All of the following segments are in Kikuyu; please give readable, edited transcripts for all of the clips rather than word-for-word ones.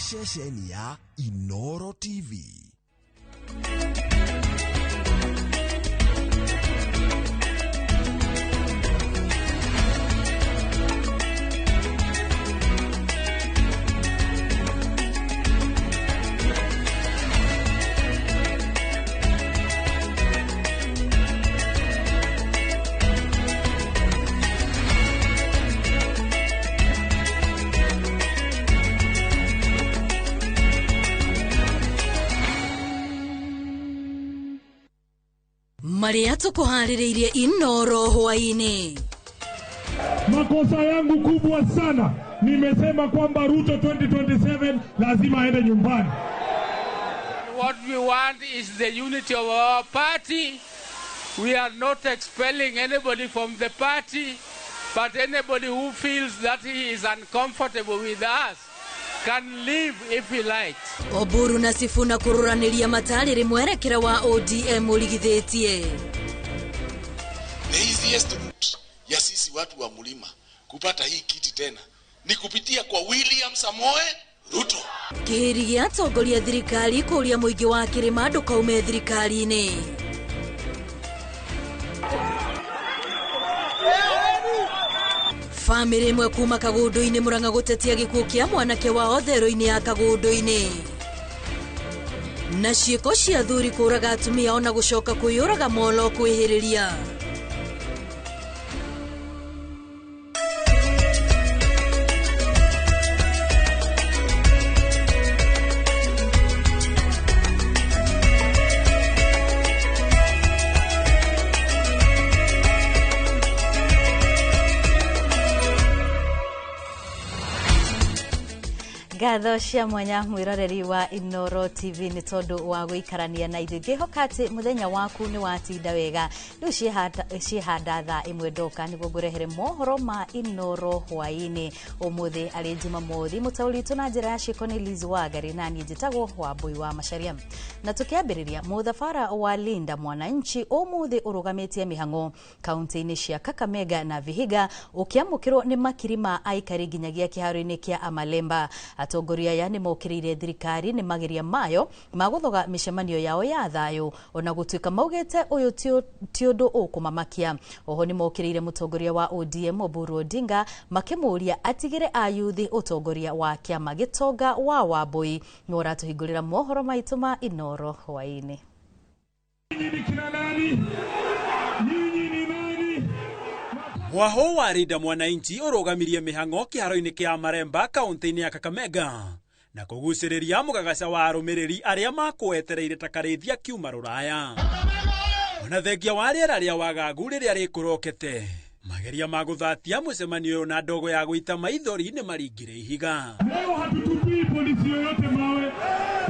Ceceni ya Inoro TV. Marĩa tũkũharĩrĩirie Inoro hwainĩ. Makosa yangu kubwa sana, nimesema kwamba Ruto 2027 lazima aende nyumbani. What we want is the unity of our party. We are not expelling anybody from the party, but anybody who feels that he is uncomfortable with us can leave if he likes. Oburu na Sifuna kũrũranĩria matarĩrĩ mwerekera wa ODM ũrigithĩtie. The easiest route ya sisi watu wa mlima kupata hii kiti tena ni kupitia kwa William Samoe Ruto. Kĩhĩri gĩa atongoria thirikari kũria mũingĩ wa kĩrĩma ndũkaume thirikari-inĩ. Bamĩrĩ ĩmwe kuma Kagũndũ-inĩ Murang'a gũtetia gĩkuũ kĩa mwanake wao therũ-inĩ ya Kagũndũ-inĩ. Na ciĩko cia athuri kũraga atumia ona gũcoka kwĩyũraga molo kwĩhĩrĩria. Ngatho cia mwanya mwiroreri wa Inoro TV nĩ tondũ wa gũikarania na ithuĩ. Ngĩhoka atĩ mũthenya waku nĩ watinda wega. Rĩu ciĩhanda thaa ĩmwe ndoka nĩguo ngũrehere mohoro ma Inoro hwaĩ-inĩ. Ũmũthĩ arĩ Jumamothi, mũtaũri witũ na njĩra ya ciĩko nĩ Liz Wangari na niĩ njĩtagwo Wambui wa Macharia. Na tũkĩambĩrĩria mũthabara wa Linda Mwananchi ũmũthĩ ũrũgamĩtie mĩhang'o kaunti-inĩ cia Kakamega na Vihiga ũkĩamũkĩrwo nĩ makiri ma aikari nginyagia kĩharo-inĩ kĩa Amalemba. Atongoria aya nĩ mokĩrĩire thirikari nĩ mageria mayo ma gũthoga mĩcemanio yao ya thayũ ona gũtuĩka maugĩte ũyũ ti ũndũ ũkũmamakia. Oho nĩ mokĩrĩire mũtongoria wa ODM Oburu Odinga makĩmũria atigĩre ayuthi ũtongoria wa kĩama. Gĩtonga wa Wambui nĩ ũratũhingũrĩra mohoro maitũ ma Inoro hwaĩ-inĩ. Mwaho wa Linda Mwananchi ũrũgamirie mĩhang'o kĩharo-inĩ kĩa Maremba kaunti-inĩ ya Kakamega na kũgucĩrĩria mũgagaca wa arũmĩrĩri arĩa makwetereire ta karĩithia kiuma rũraya. Ona thengia wa rĩera rĩa wagagu rĩrĩa rĩkũrokete, mageria ma gũthatia mũcemanio ũyũ na ndogo ya gũita maithori nĩ maringire ihiga. Leo hatutupii polisi yoyote mawe,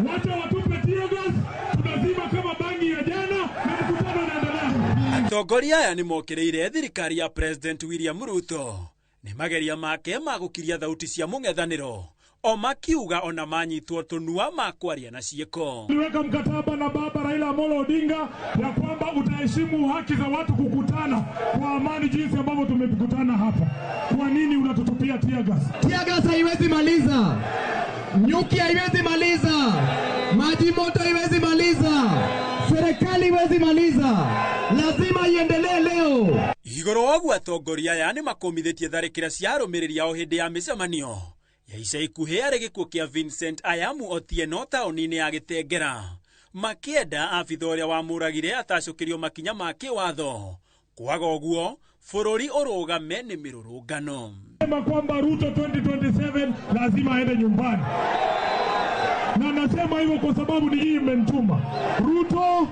wacha watupe tear gas, tunazima kama bangi ya jana na mkutano unaendelea. Atongoria aya nĩ mokĩrĩire thirikari ya President William Ruto nĩ mageria make ma gũkiria thauti cia mũng'ethanĩro o makiuga ona manyitwo tũnua ma kwaria na ciĩko. Tuliweka mkataba na baba Raila Amolo Odinga ya kwamba utaheshimu haki za watu kukutana kwa amani jinsi ambavyo tumekutana hapa. Kwa nini unatutupia tear gas? Tear gas haiwezi maliza, nyuki haiwezi maliza, maji moto haiwezi maliza, serikali haiwezi maliza, lazima iendelee leo. Igũrũ wa ũguo atongoria aya nĩ makũmithĩtie tharĩkĩra cia arũmĩrĩri ao hĩndĩ ya mĩcemanio ya ica ikuhĩ arĩ gĩkuũ kĩa Vincent Ayamu Otieno taũni-inĩ ya Gĩtengera, makĩenda abitha ũrĩa wamũragire atacũkĩrio makinya ma kĩwatho. Kwaga ũguo bũrũri ũrũgame nĩ mĩrũrũngano. Sema kwamba Ruto 2027 lazima aende nyumbani, na nasema hivyo kwa sababu ni nyinyi mmemtuma Ruto.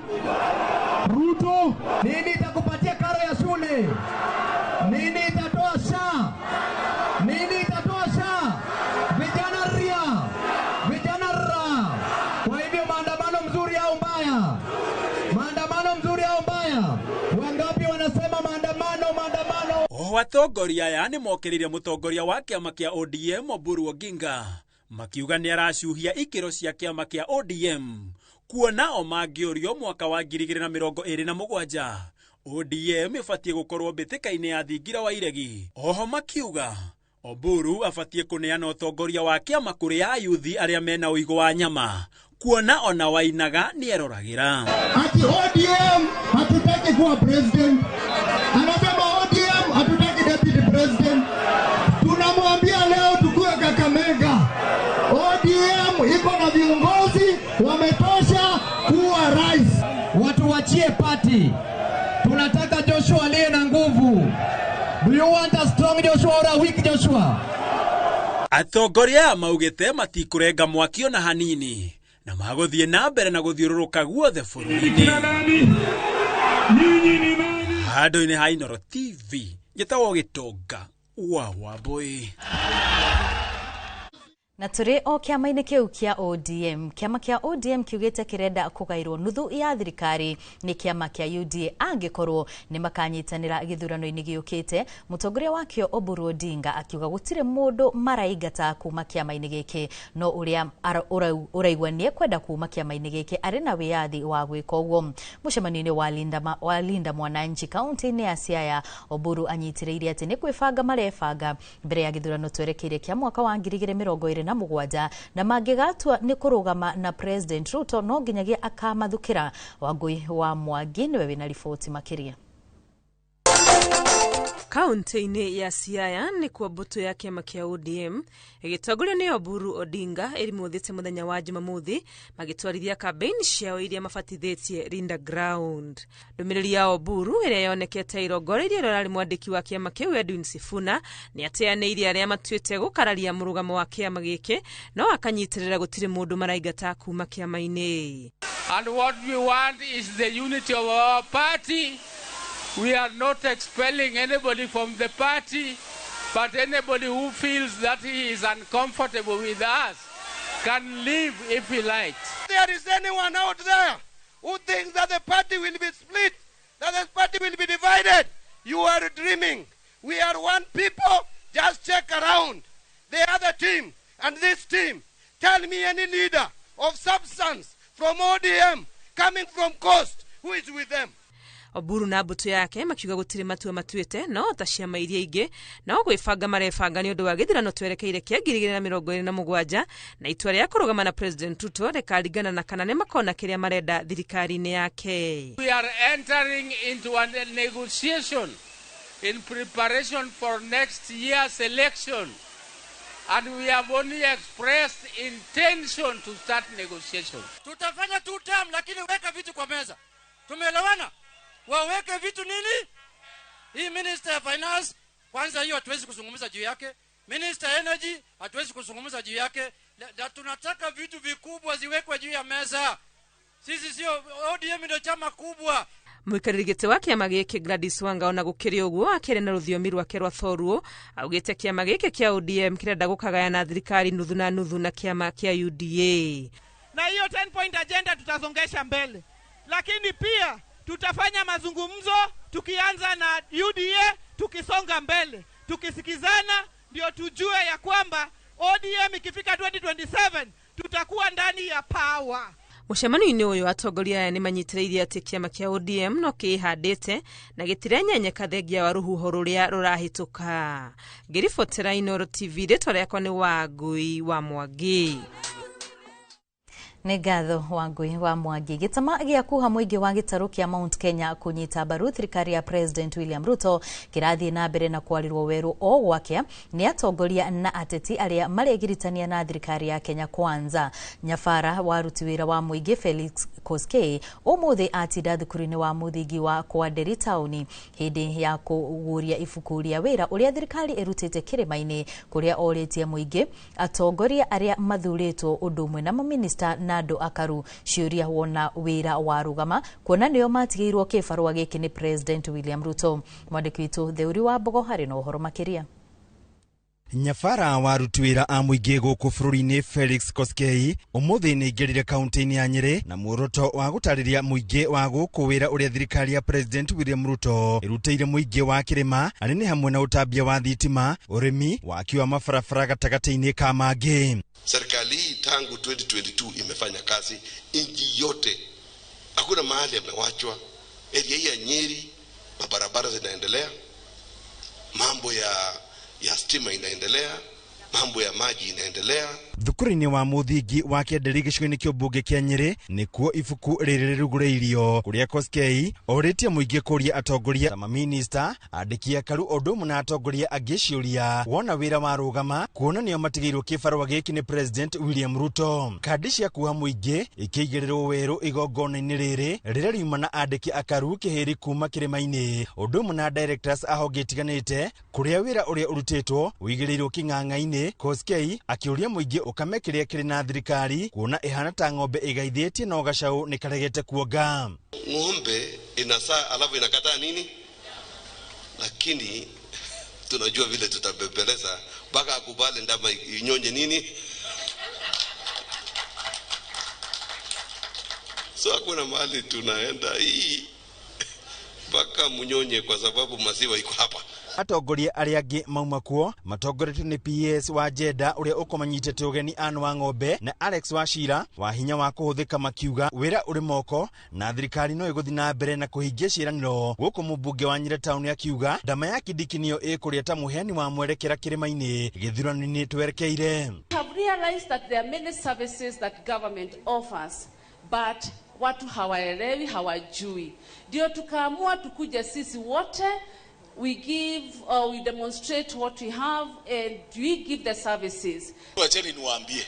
Ruto, nini itakupatia karo ya shule? Nini itatoa SHA? Nini itatoa SHA? Vijana ria, vijana ra. Kwa hivyo maandamano mzuri au mbaya? Maandamano mzuri au mbaya? Wangapi wanasema maandamano, maandamano? Oho atongoria aya nĩ mokĩrĩire mũtongoria wa kĩama kĩa ODM Oburu Oginga makiuga nĩ aracuhia ikĩro cia kĩama kĩa ODM kuona o mangĩũrio mwaka wa 2027 ODM ĩbatiĩ gũkorwo mbĩtĩka-inĩ ya thingira wa iregi. Oho makiuga Oburu abatie kuneana utongoria wa kiama kuri ayuthi aria mena uigo wa nyama kuona ona wainaga nieroragira. Ati ODM hatutaki kuwa president, anasema ODM hatutaki deputy president. Tunamwambia leo tukue Kakamega, ODM iko na viongozi wametosha kuwa rais. Watu wachie party, tunataka Joshua aliye na nguvu. Do you want a strong Joshua or a weak Joshua? Atongoria maugite matikurenga mwaki ona hanini na maguthie na mbere na guthiururuka guothe bururi-ini. Handu-ini ha Inooro TV njitagwo Gitonga wa Wambui. Na turi o kiama-inĩ kĩu kĩa ODM. Kĩama kĩa ODM kiugĩte kĩrenda kũgairwo nuthu ya thirikari nĩ kĩama kĩa UDA angĩkorwo nĩ makanyitanĩra gĩthurano-inĩ gĩũkĩte. Mũtongoria wakĩo Oburu Odinga akiuga gũtirĩ mũndũ maraingata kuma kĩama-inĩ gĩkĩ, no ũrĩa ũraigua nĩ ekwenda kuma kĩama-inĩ gĩkĩ arĩ na wĩyathi wa gwĩka ũguo. Mũcemanio-inĩ wa Linda Mwananchi kaunti-inĩ ya Siaya, Oburu anyitĩrĩire atĩ nĩ kwĩbanga marebanga mbere ya gĩthurano twerekeire kĩa mwaka wa 2027 na mangĩgatua nĩ kũrũgama na President Ruto no nginyagia akamathukĩra. Wangui wa Mwangi niwe wĩna riboti makĩria. Kaunti-inĩ ya Siaya nĩkuo mbũtũ ya kĩama kĩa ODM ĩgĩtongorio nĩ Oburu Odinga ĩrimũthĩte mũthenya wa Jumamothi magĩtwarithia kambeini ciao iria mabatithĩtie Linda Ground. Ndũmĩrĩri ya Oburu ĩrĩa yonekete ĩrongoreirie ũrĩa ũrarĩ mwandĩki wa kĩama kĩu Edwin Sifuna nĩ ateanĩirie arĩa matuĩte gũkararia mũrũgamo wa kĩama gĩkĩ no akanyitĩrĩra gũtirĩ mũndũ maraingata kuma kĩama-inĩ. And what we want is the unity of our party. We are not expelling anybody from the party, but anybody who feels that he is uncomfortable with us can leave if he likes. There is anyone out there who thinks that the party will be split, that the party will be divided, you are dreaming. We are one people. Just check around. The other team and this team. Tell me any leader of substance from ODM coming from coast who is with them. Oburu na mbũtũ yake makiuga gũtirĩ matua matuĩte no ta ciama iria ingĩ no gwĩbanga marebanga nĩ ũndũ wa gĩthurano twerekeire kĩa 2027 na itua rĩa kũrũgama na President Ruto rĩkaringana na kana nĩ makona kĩrĩa marenda thirikari-inĩ yake. We are entering into a negotiation in preparation for next year's election, and we have only expressed intention to start negotiations. Tutafanya two term, lakini weka vitu kwa meza. Tumeelewana? Waweke vitu nini? Hii Minister ya Finance kwanza hiyo hatuwezi kuzungumza juu yake. Minister Energy hatuwezi kuzungumza juu yake. Na tunataka vitu vikubwa ziwekwe juu ya meza. Sisi sio ODM ndio chama kubwa. Mũikarĩri gĩtĩ wa kĩama gĩkĩ Gladys Wanga ona gũkĩrĩ ũguo akĩaria na rũthiomi rwake rwa Thoruo augĩte kĩama gĩkĩ kĩa ODM kĩrenda gũkagayana thirikari nuthu na nuthu na kĩama kĩa UDA. Na hiyo 10 point agenda tutasongesha mbele, lakini pia tutafanya mazungumzo tukianza na UDA, tukisonga mbele, tukisikizana, ndio tujue ya kwamba ODM ikifika 2027 tutakuwa ndani ya power. Mũcemanio-inĩ ũyũ atongoria aya nĩmanyitĩrĩire atĩ kĩama kĩa ODM no kĩĩhandĩte na gĩtirenyenyeka thengia wa rũhuho rũrĩa rũrahĩtũka. Ngĩribotera Inooro TV, rĩtwa rĩakwa nĩ Wangui wa Mwangi. Nĩ ngatho Wangui wa Mwangi. Gĩtama gĩa kuha mũingĩ wa gĩtarũ kĩa Mount Kenya kũnyita mbaru thirikari ya President William Ruto kĩrathiĩ na mbere na kwarĩrwo werũ o gwakĩa nĩ atongoria na ateti arĩa maregiritania na thirikari ya Kenya Kwanza. Nyabara wa aruti wĩra wa mũingĩ Felix Koskei ũmũthĩ atinda thukuru-inĩ wa mũthingi wa Kwanderi taũni hĩndĩ ya kũguũria ibuku rĩa wĩra ũrĩa thirikari ĩrutĩte kĩrĩma-inĩ kũrĩa orĩtie mũingĩ atongoria arĩa mathurĩtwo ũndũ ũmwe na maminista na andũ akaru ciũria wona wĩra wa rũgama kuona nĩo matigĩirwo kĩbarũa gĩkĩ nĩ President William Ruto. Mwandĩki witũ Theuri wa Mbogo harĩ na ũhoro makĩria. Nyabara wa aruti wĩra a mũingĩ gũkũ bũrũri-inĩ Felix Koskei ũmũthĩ nĩaingĩrire kaunti-inĩ ya Nyĩrĩ na muoroto wa gũtarĩria mũingĩ wa gũkũ wĩra ũrĩa thirikari ya President William Ruto ĩrutĩire mũingĩ wa kĩrĩma arĩ nĩ hamwe na ũtambia wa thitima, ũrĩmi, waki wa mabarabara gatagatĩ-inĩ ka mangĩ. Serikali hii tangu 2022 imefanya kazi nchi yote, hakuna mahali amewachwa. Area hii ya Nyeri mabarabara zinaendelea, mambo ya ya stima inaendelea, mambo ya maji inaendelea. Thukuru-inĩ wa mũthingi wa Kĩenderi gĩcigo-inĩ kĩa ũmbunge kĩa Nyĩrĩ nĩkuo ibuku rĩrĩ rĩrugũrĩirio kũrĩa Koskei orĩtie mũingĩ kũria atongoria ta maminista, andĩki akaru o ũndũ ũmwe na atongoria angĩ ciũria wona wĩra warũgama kuona nĩo matigĩirwo kĩbarũa gĩkĩ nĩ President William Ruto. Kandi cia kuoha mũingĩ ikĩigĩrĩrwo werũ igongona-inĩ rĩrĩ rĩrĩa riuma na andĩki akaru kĩhĩri kuma kĩrĩma-inĩ ũndũ ũmwe na directors a honge itiganĩte kũrĩa wĩra ũrĩa ũrutĩtwo ũigĩrĩirwo kĩng'ang'a-inĩ. Koskei akĩũria mũingĩ ũkame kĩrĩa kĩrĩ na thirikari kuona ĩhana ta ng'ombe ĩgaithĩtie no gacaũ nĩ karegete kuonga. Ng'ombe inazaa alafu inakataa nini? Lakini tunajua vile tutabembeleza mpaka akubali ndama inyonye nini. So hakuna mahali tunaenda hii mpaka munyonye kwa sababu maziwa iko hapa. Atongoria arĩa angĩ mauma kuo matongoretio nĩ PS wa Jenda ũrĩa ũkũmanyitĩte ũgeni Anne wa Ng'ombe na Alex Wachira wa hinya wa kũhũthĩka makiuga wĩra ũrĩ moko na thirikari no ĩgũthiĩ na mbere na kũhingia ciĩranĩro. Gũkũ mũmbunge wa Nyĩrĩ Town akiuga ndama ya Kindiki nĩyo ĩkũrĩa ta mũheani wa mwerekera kĩrĩma-inĩ gĩthurano-inĩ twerekeire. Have realized that there are many services that government offers but watu hawaelewi, hawajui. Ndio tukaamua tukuje sisi wote. We give or we demonstrate what we have and we give the services. Wacheni niwaambie,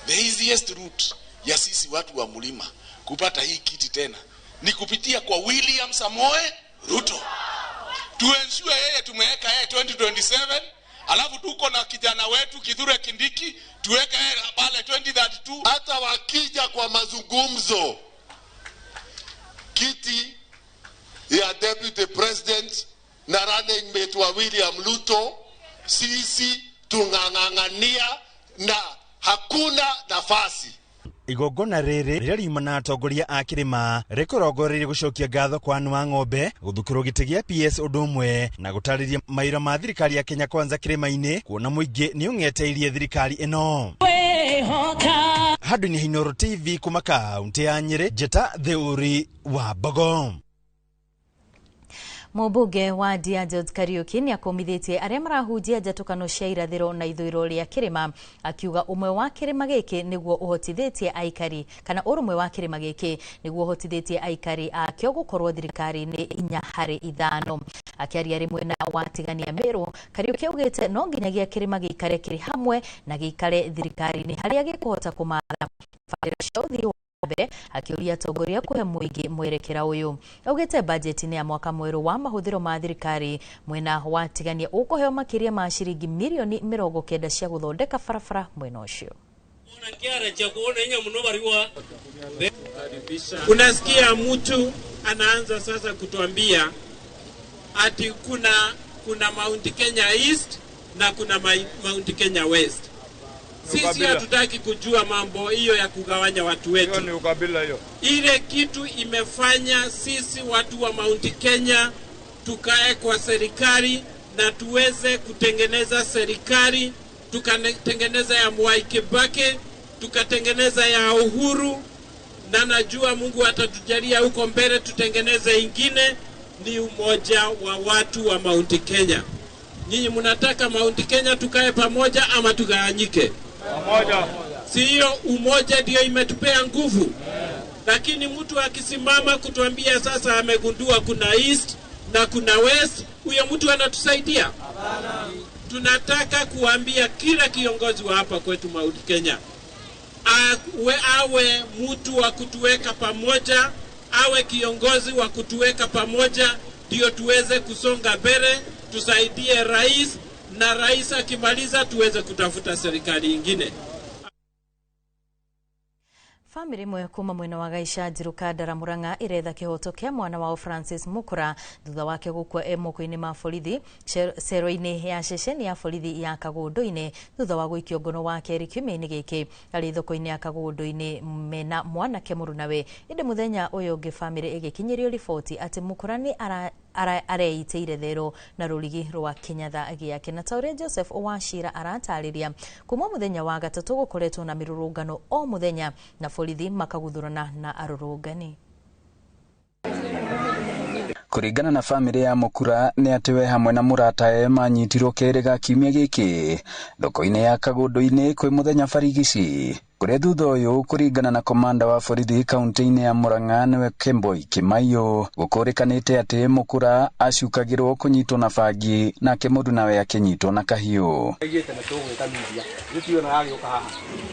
the easiest route ya sisi watu wa mlima kupata hii kiti tena ni kupitia kwa William Samoei Ruto. Tuensure yeye tumeweka yeye 2027, alafu tuko na kijana wetu Kithure Kindiki tuweke yeye pale 2032. Hata wakija kwa mazungumzo, kiti ya deputy president na running mate wa William Ruto, sisi tung'ang'ania na hakuna nafasi. Igongona rĩrĩ rĩrĩa riuma na atongoria a kĩrĩma rĩkũrongoreirie gũcokia ngatho kwa Anne wa Ng'ombe gũthukĩrwo gĩtĩ gĩa PS ũndũ ũmwe na gũtarĩria maira ma thirikari ya Kenya Kwanza kĩrĩma-inĩ kuona mũingĩ nĩ ũng'eteirie thirikari ĩno. Handũ-inĩ ha Inooro TV kuma kaũntĩ ya Nyĩrĩ, Njĩta Theuri wa Mbogo. Mũmbunge wa Ndia George Kariuki nĩ akũmithĩtie arĩa marahunjia njatũkano cia irathĩro na ithũĩro rĩa kĩrĩma akiuga ũmwe wa kĩrĩma gĩkĩ nĩguo ũhotithĩtie aikari kana ũrũmwe wa kĩrĩma gĩkĩ nĩguo ũhotithĩtie aikari akĩo gũkorwo thirikari-inĩ 4 harĩ 5. Akĩaria rĩmwe na watigania Meru, Kariuki augĩte no nginyagia kĩrĩma gĩikare kĩrĩ hamwe na gĩikare thirikari-inĩ harĩa gĩkũhota kũmatha barĩra cia ũthii mbere akiuria atongoria kuhe mũingĩ mwerekera ũyũ. Augĩte bajeti-inĩ ya mwaka mwerũ wa mahũthĩro ma thirikari mwena wa tigania ũkũheo makĩria ma ciringi mirioni 90 cia gũthondeka barabara mwena ũcio. Unasikia mtu anaanza sasa kutuambia ati kuna Mount Kenya East na kuna Mount Kenya West. Sisi hatutaki kujua mambo hiyo ya kugawanya watu wetu. Hiyo ni ukabila hiyo. Ile kitu imefanya sisi watu wa Mount Kenya tukae kwa serikali na tuweze kutengeneza serikali, tukatengeneza ya Mwai Kibaki, tukatengeneza ya Uhuru, na najua Mungu atatujalia huko mbele tutengeneze ingine. Ni umoja wa watu wa Mount Kenya. Nyinyi mnataka Mount Kenya tukae pamoja ama tugawanyike? Pamoja. Sio umoja ndio imetupea nguvu. Lakini mtu akisimama kutuambia sasa amegundua kuna East na kuna West, huyo mtu anatusaidia? Hapana. Tunataka kuambia kila kiongozi wa hapa kwetu Mount Kenya awe mtu wa kutuweka pamoja, awe kiongozi wa kutuweka pamoja, ndio tuweze kusonga mbele, tusaidie rais, na rais akimaliza tuweze kutafuta serikali nyingine. Famĩlĩ ĩmwe kuma mwena wa Gaica Njiru Kandara Murang'a iretha kĩhoto kĩa mwana wao Francis Mukura thutha wake gũkua e moko-inĩ ma borithi cero-inĩ ya ceceni ya borithi ya Kagũndũ-inĩ thutha wa gũikio ngono wa kerĩ kiumia-inĩ gĩkĩ arĩ thoko-inĩ ya Kagũndũ-inĩ mena mwanake mũrunawe. Ĩndĩ mũthenya ũyũ ũngĩ famĩlĩ ĩgĩkinyĩrio riboti atĩ Mukura nĩ areitĩire therũ na rũrigi rwa kĩnyatha gĩake. Na ta ũrĩa Joseph Wachira aratarĩria, kuma mũthenya wa gatatũ gũkoretwo na mĩrũrũngano o mũthenya na borithi makaguthurana na arũrũngani. Kũringana na bamĩrĩ ya Mukura nĩ atĩ we hamwe na mũratawe manyitirwo kerĩ ga kiumia gĩkĩ thoko-inĩ ya Kagũndũ-inĩ kwĩ mũthenya barigici kũrĩa thutha ũyũ kũringana na komanda wa borithi kaunti-inĩ ya Murang'a nĩwe Kemboi Kimaiyo gũkũrĩkanĩte atĩ Mukura acukagĩrwo kũnyitwo na bangi nake mũrunawe akĩnyitwo na kahiũ.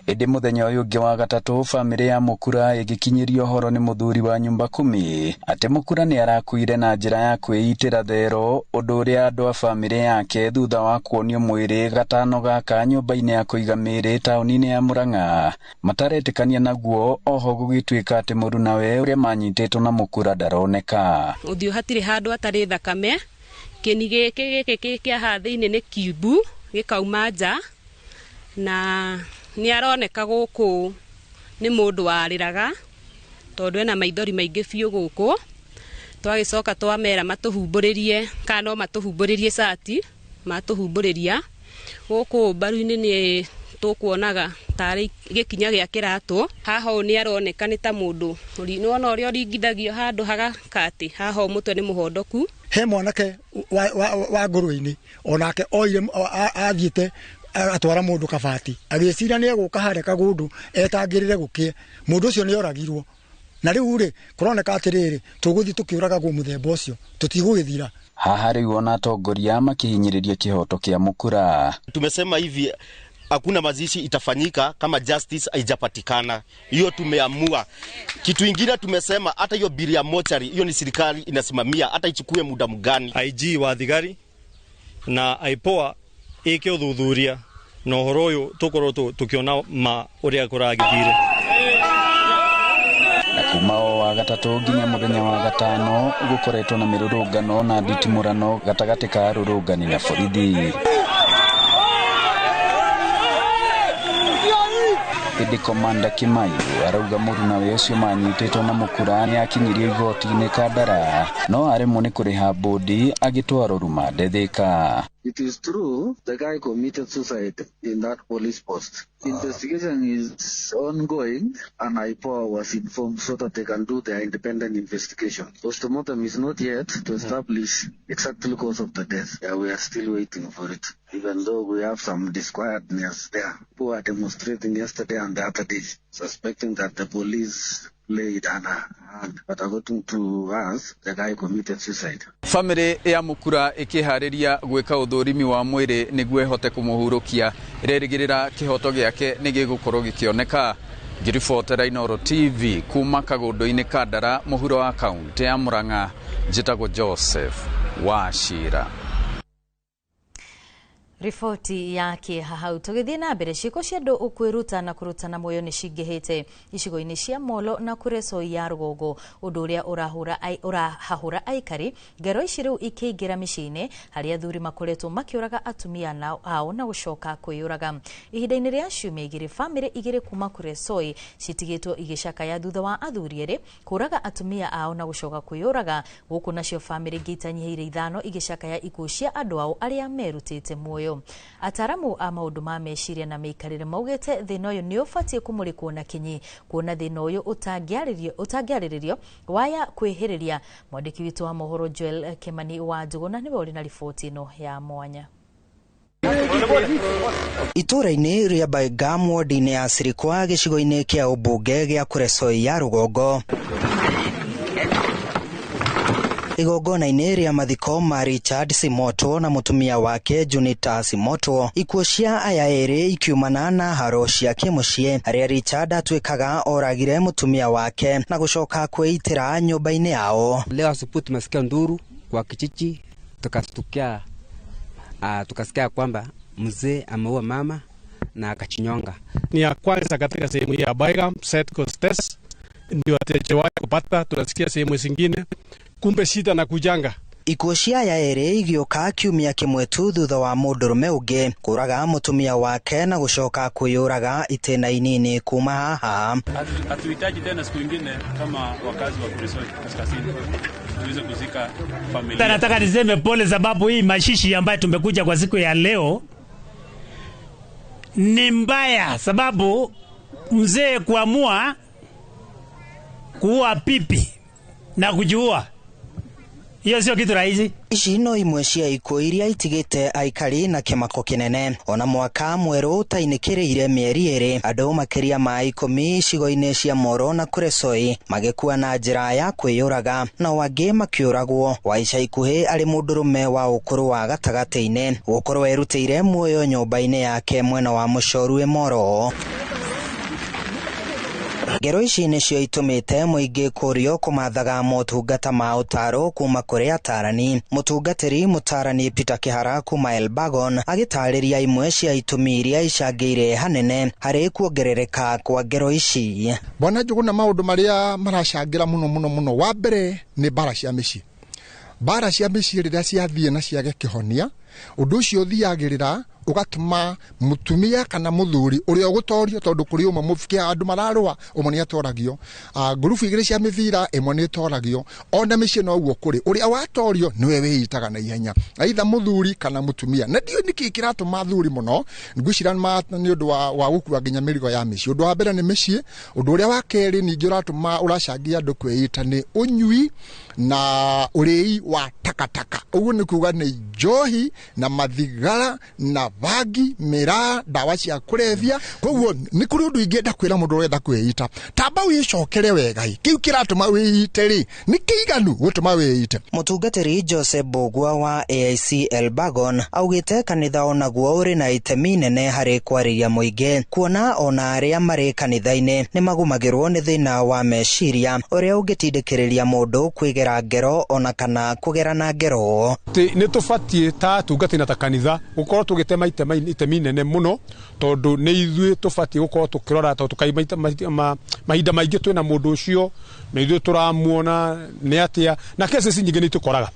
Ĩndĩ mũthenya ũyũ ũngĩ wa gatatũ bamĩrĩ ya Mukura ĩgĩkinyĩrio ũhoro nĩ mũthuri wa nyumba kumi atĩ Mukura nĩ arakuire na njĩra ya kwĩitĩra thero, ũndũ ũrĩa andũ a bamĩrĩ yake thutha wa kuonio mwĩrĩ gatano gaka nyũmba-inĩ ya kũiga mĩĩrĩ taũni-inĩ ya Murang'a mataretĩkania naguo. Oho gũgĩtuĩka atĩ mũrunawe ũrĩa manyitĩtwo na Mukura ndaroneka. Ũthiũ hatirĩ handũ hatarĩ thakame, kĩni gĩkĩ gĩkĩ kĩa haha thĩinĩ nĩ kiumbu gĩkauma nja, na nĩ aroneka gũkũ nĩ mũndũ warĩraga tondũ ena maithori maingĩ biũ gũkũ. Twagĩcoka twamera matũhumbũrĩrie kana no matũhumbũrĩrie cati, matũhumbũrĩria gũkũ mbaru-inĩ nĩ tũkuonaga tarĩ gĩkinya gĩa kĩratũ. Haha ũũ nĩ aroneka nĩ ta mũndũ nĩwona ũrĩa ũringithagio handũ hagakatĩ, haha ũũ mũtwe nĩ mũhondoku. He mwanake wa ngũrwe-inĩ onake oire athiĩte atwara mũndũ kabati agĩciria nĩ egũka harĩa Kagũndũ etangĩrĩre gũkĩe, mũndũ ũcio nĩ oragirwo. Na rĩu rĩ kũroneka atĩrĩrĩ tũgũthiĩ tũkĩũragagwo mũthemba ũcio tũtigũgĩthira. Haha rĩu ona atongoria makĩhinyĩrĩria kĩhoto kĩa Mukura. Tumesema hivi, hakuna mazishi itafanyika kama justice haijapatikana. Hiyo tumeamua. Kitu ingine tumesema hata hiyo bili ya mochari hiyo ni serikali inasimamia, hata ichukue muda mgani. IG wa thigari na IPOA ike uthuthuria na ũhoro ũyũ tũkorwo tukiona ma ũrĩa kũragĩthire. Na kuma o wa gatatũ nginya mũthenya wa gatano gũkoretwo na mĩrũrũngano na nditimũrano gatagatĩ ka arũrũngani na borithi. Ĩndĩ komanda Kimaiyo arauga mũrunawe ũcio manyitĩtwo na Mukura nĩ akinyirio igoti-inĩ Kandara no aremwo nĩ kũrĩha bũndi agĩtwarwo rumande Thika. It is true the guy committed suicide in that police post. Investigation is ongoing and IPOA was informed so that they can do their independent investigation. Postmortem is not yet to establish exactly cause of the death. Yeah, we are still waiting for it, even though we have some disquietness there. Who are demonstrating yesterday and the other day, suspecting that the police played an hand. But according to us, the guy committed suicide. Famĩlĩ ya Mukura ĩkĩharĩria gwĩka ũthũrimi wa mwĩrĩ nĩguo ĩhote kũmũhurũkia, ĩrerĩgĩrĩra kĩhoto gĩake nĩ gĩgũkorwo gĩkĩoneka. Ngĩribotera Inooro TV kuma Kagũndũ-inĩ Kandara mũhuro wa kaunti ya Murang'a, njĩtagwo Joseph Wachira. Riboti ya kĩeha hau. Tũgĩthiĩ na mbere, ciĩko cia andũ ũkwĩruta na kũrutana muoyo nĩ cingĩhĩte icigo-inĩ cia Molo na Kuresoi ya rũgongo, ũndũ ũrĩa ũrahahũra aikari. Ngero ici rĩu ikĩingĩra mĩciĩ-inĩ harĩa athuri makoretwo makĩũraga atumia ao na gũcoka kwĩyũraga. Ihinda-inĩ rĩa ciumia igĩrĩ, bamĩrĩ igĩrĩ kuma Kuresoi citigĩtwo igĩcakaya thutha wa athuri erĩ kũraga atumia ao na gũcoka kwĩyũraga. Gũkũ nacio bamĩrĩ ingĩ itanyihĩire 5 igĩcakaya ikuũ cia andũ ao arĩa merutĩte muoyo. Ataramu a maũndũ ma meciria na mĩikarĩre maugĩte thĩna ũyũ nĩ ũbatiĩ kũmũrĩkwo na kinyi, kuona thĩna ũyũ ũtangĩarĩrĩrio waya kwĩhĩrĩria. Mwandĩki witũ wa mohoro Joel Kimani wa Njũgũna nĩwe ũrĩ na riboti ĩno ya mwanya. Itũra-inĩ rĩa Baigam ward-inĩ ya Sirikwa gĩcigo-inĩ kĩa ũmbunge gĩa Kuresoi ya rũgongo, igongona-inĩ rĩa mathiko ma Richard Simoto na mũtumia wake Junita Simoto, ikuũ cia aya erĩ ikiumana na haro cia kĩmũciĩ harĩa Richard atuĩkaga oragire mũtumia wake na gũcoka kwĩitĩra nyũmba-inĩ yao. Leo asubuhi tumesikia nduru kwa kijiji, tukastukia tukasikia kwamba mzee ameua mama na akachinyonga. Ni ya kwanza katika sehemu ya Baigam South Coast Test ndio hatujawahi kupata, tunasikia sehemu zingine kumbe shida na kujanga. Ikuũ cia aya erĩ igĩũka kiumia kĩmwe tu thutha wa mũndũrũme ũngĩ kũraga mũtumia wake na gũcoka kwĩyũraga itĩna inini kuma haha. Hatuhitaji tena siku nyingine kama wakazi wa Kuresoi Kaskazini tuweze kuzika familia. Nataka niseme pole sababu hii mashishi ambayo tumekuja kwa siku ya leo ni mbaya, sababu mzee kuamua kuua pipi na kujiua Hiyo sio kitu rahisi. Ici no imwe cia ikuũ iria itigĩte aikari na kĩmako kĩnene. Ona mwaka mwerũ ũtainĩkĩrĩire mĩeri 2, andũ makĩria ma 10 icigo-inĩ cia Moro na Kuresoi magĩkua na njĩra ya kwĩyũraga, nao angĩ makĩũragwo. Wa ica ikuhĩ arĩ mũndũrũme wa ũkũrũ wa gatagatĩ-inĩ gũkorwo erutĩire muoyo nyũmba-inĩ yake mwena wa Mũcorue Moro. Ngero ici nĩcio itũmĩte mũingĩ kũrio kũmathaga motungata ma ũtaro kuma kũrĩ atarani. Mũtungatĩri mũtarani Peter Kĩhara kuma Elbagon agĩtarĩria imwe cia itũmi iria icangĩire hanene harĩ kuongerereka kwa ngero ici. Bwana Njuguna, maũndũ marĩa maracangĩra mũno mũno mũno, wa mbere nĩ mbara cia mĩciĩ. Mbara cia mĩciĩ rĩrĩa ciathiĩ na ciage kĩhonia, ũndũ ũcio ũthiagĩrĩra ũgatũma mũtumia kana mũthuri ũrĩa ũgũtorio, tondũ kũrĩ ũmwe mũbuke andũ mararũa, ũmwe nĩ atoragio, ngurubu igĩrĩ cia mĩbira ĩmwe nĩ ĩtoragio, ona mĩciĩ noguo kũrĩ, ũrĩa watorio nĩwe wĩitaga na ihenya, aitha mũthuri kana mũtumia. Na ndiũĩ nĩkĩĩ kĩratũma athuri mũno, ngwĩciria nĩ ũndũ wa gũkua nginya mĩrigo ya mĩciĩ. Ũndũ wa mbere nĩ mĩciĩ, ũndũ ũrĩa wa kerĩ ningĩ ũratũma ũracangia andũ kwĩita nĩ ũnyui na ũrĩi wa takataka. Ũguo nĩ kuga nĩ njohi na mathigara na bangi, miraa, ndawa cia kũrebia. Koguo nĩ kũrĩ ũndũ ingĩenda kwĩra mũndũ ũrenda kwĩita, tamba wĩcokere wega, kĩu kĩratũma wĩite rĩ nĩ kĩiganu gũtũma wĩite. Mũtungatĩri Joseph Mbugua wa AIC Elbagon augĩte kanitha onaguo ũrĩ na itemi nene harĩ kwarĩria mũingĩ, kuona ona arĩa marĩ kanitha-inĩ nĩ magũmagĩrwo nĩ thĩna wa meciria ũrĩa ũngĩtindĩkĩrĩria mũndũ kwĩgera ngero ona kana kũgerana ngero. Nĩ tũbatiĩ ta atungatĩri na ta kanitha gũkorwo tũgĩtema itemi nene mũno, tondũ nĩ ithuĩ tũbatiĩ gũkorwo tũkĩrora, tondũ mahinda maingĩ twĩna mũndũ ũcio na ithuĩ tũramuona nĩ atĩa, na cases nyingĩ nĩ itũkoraga.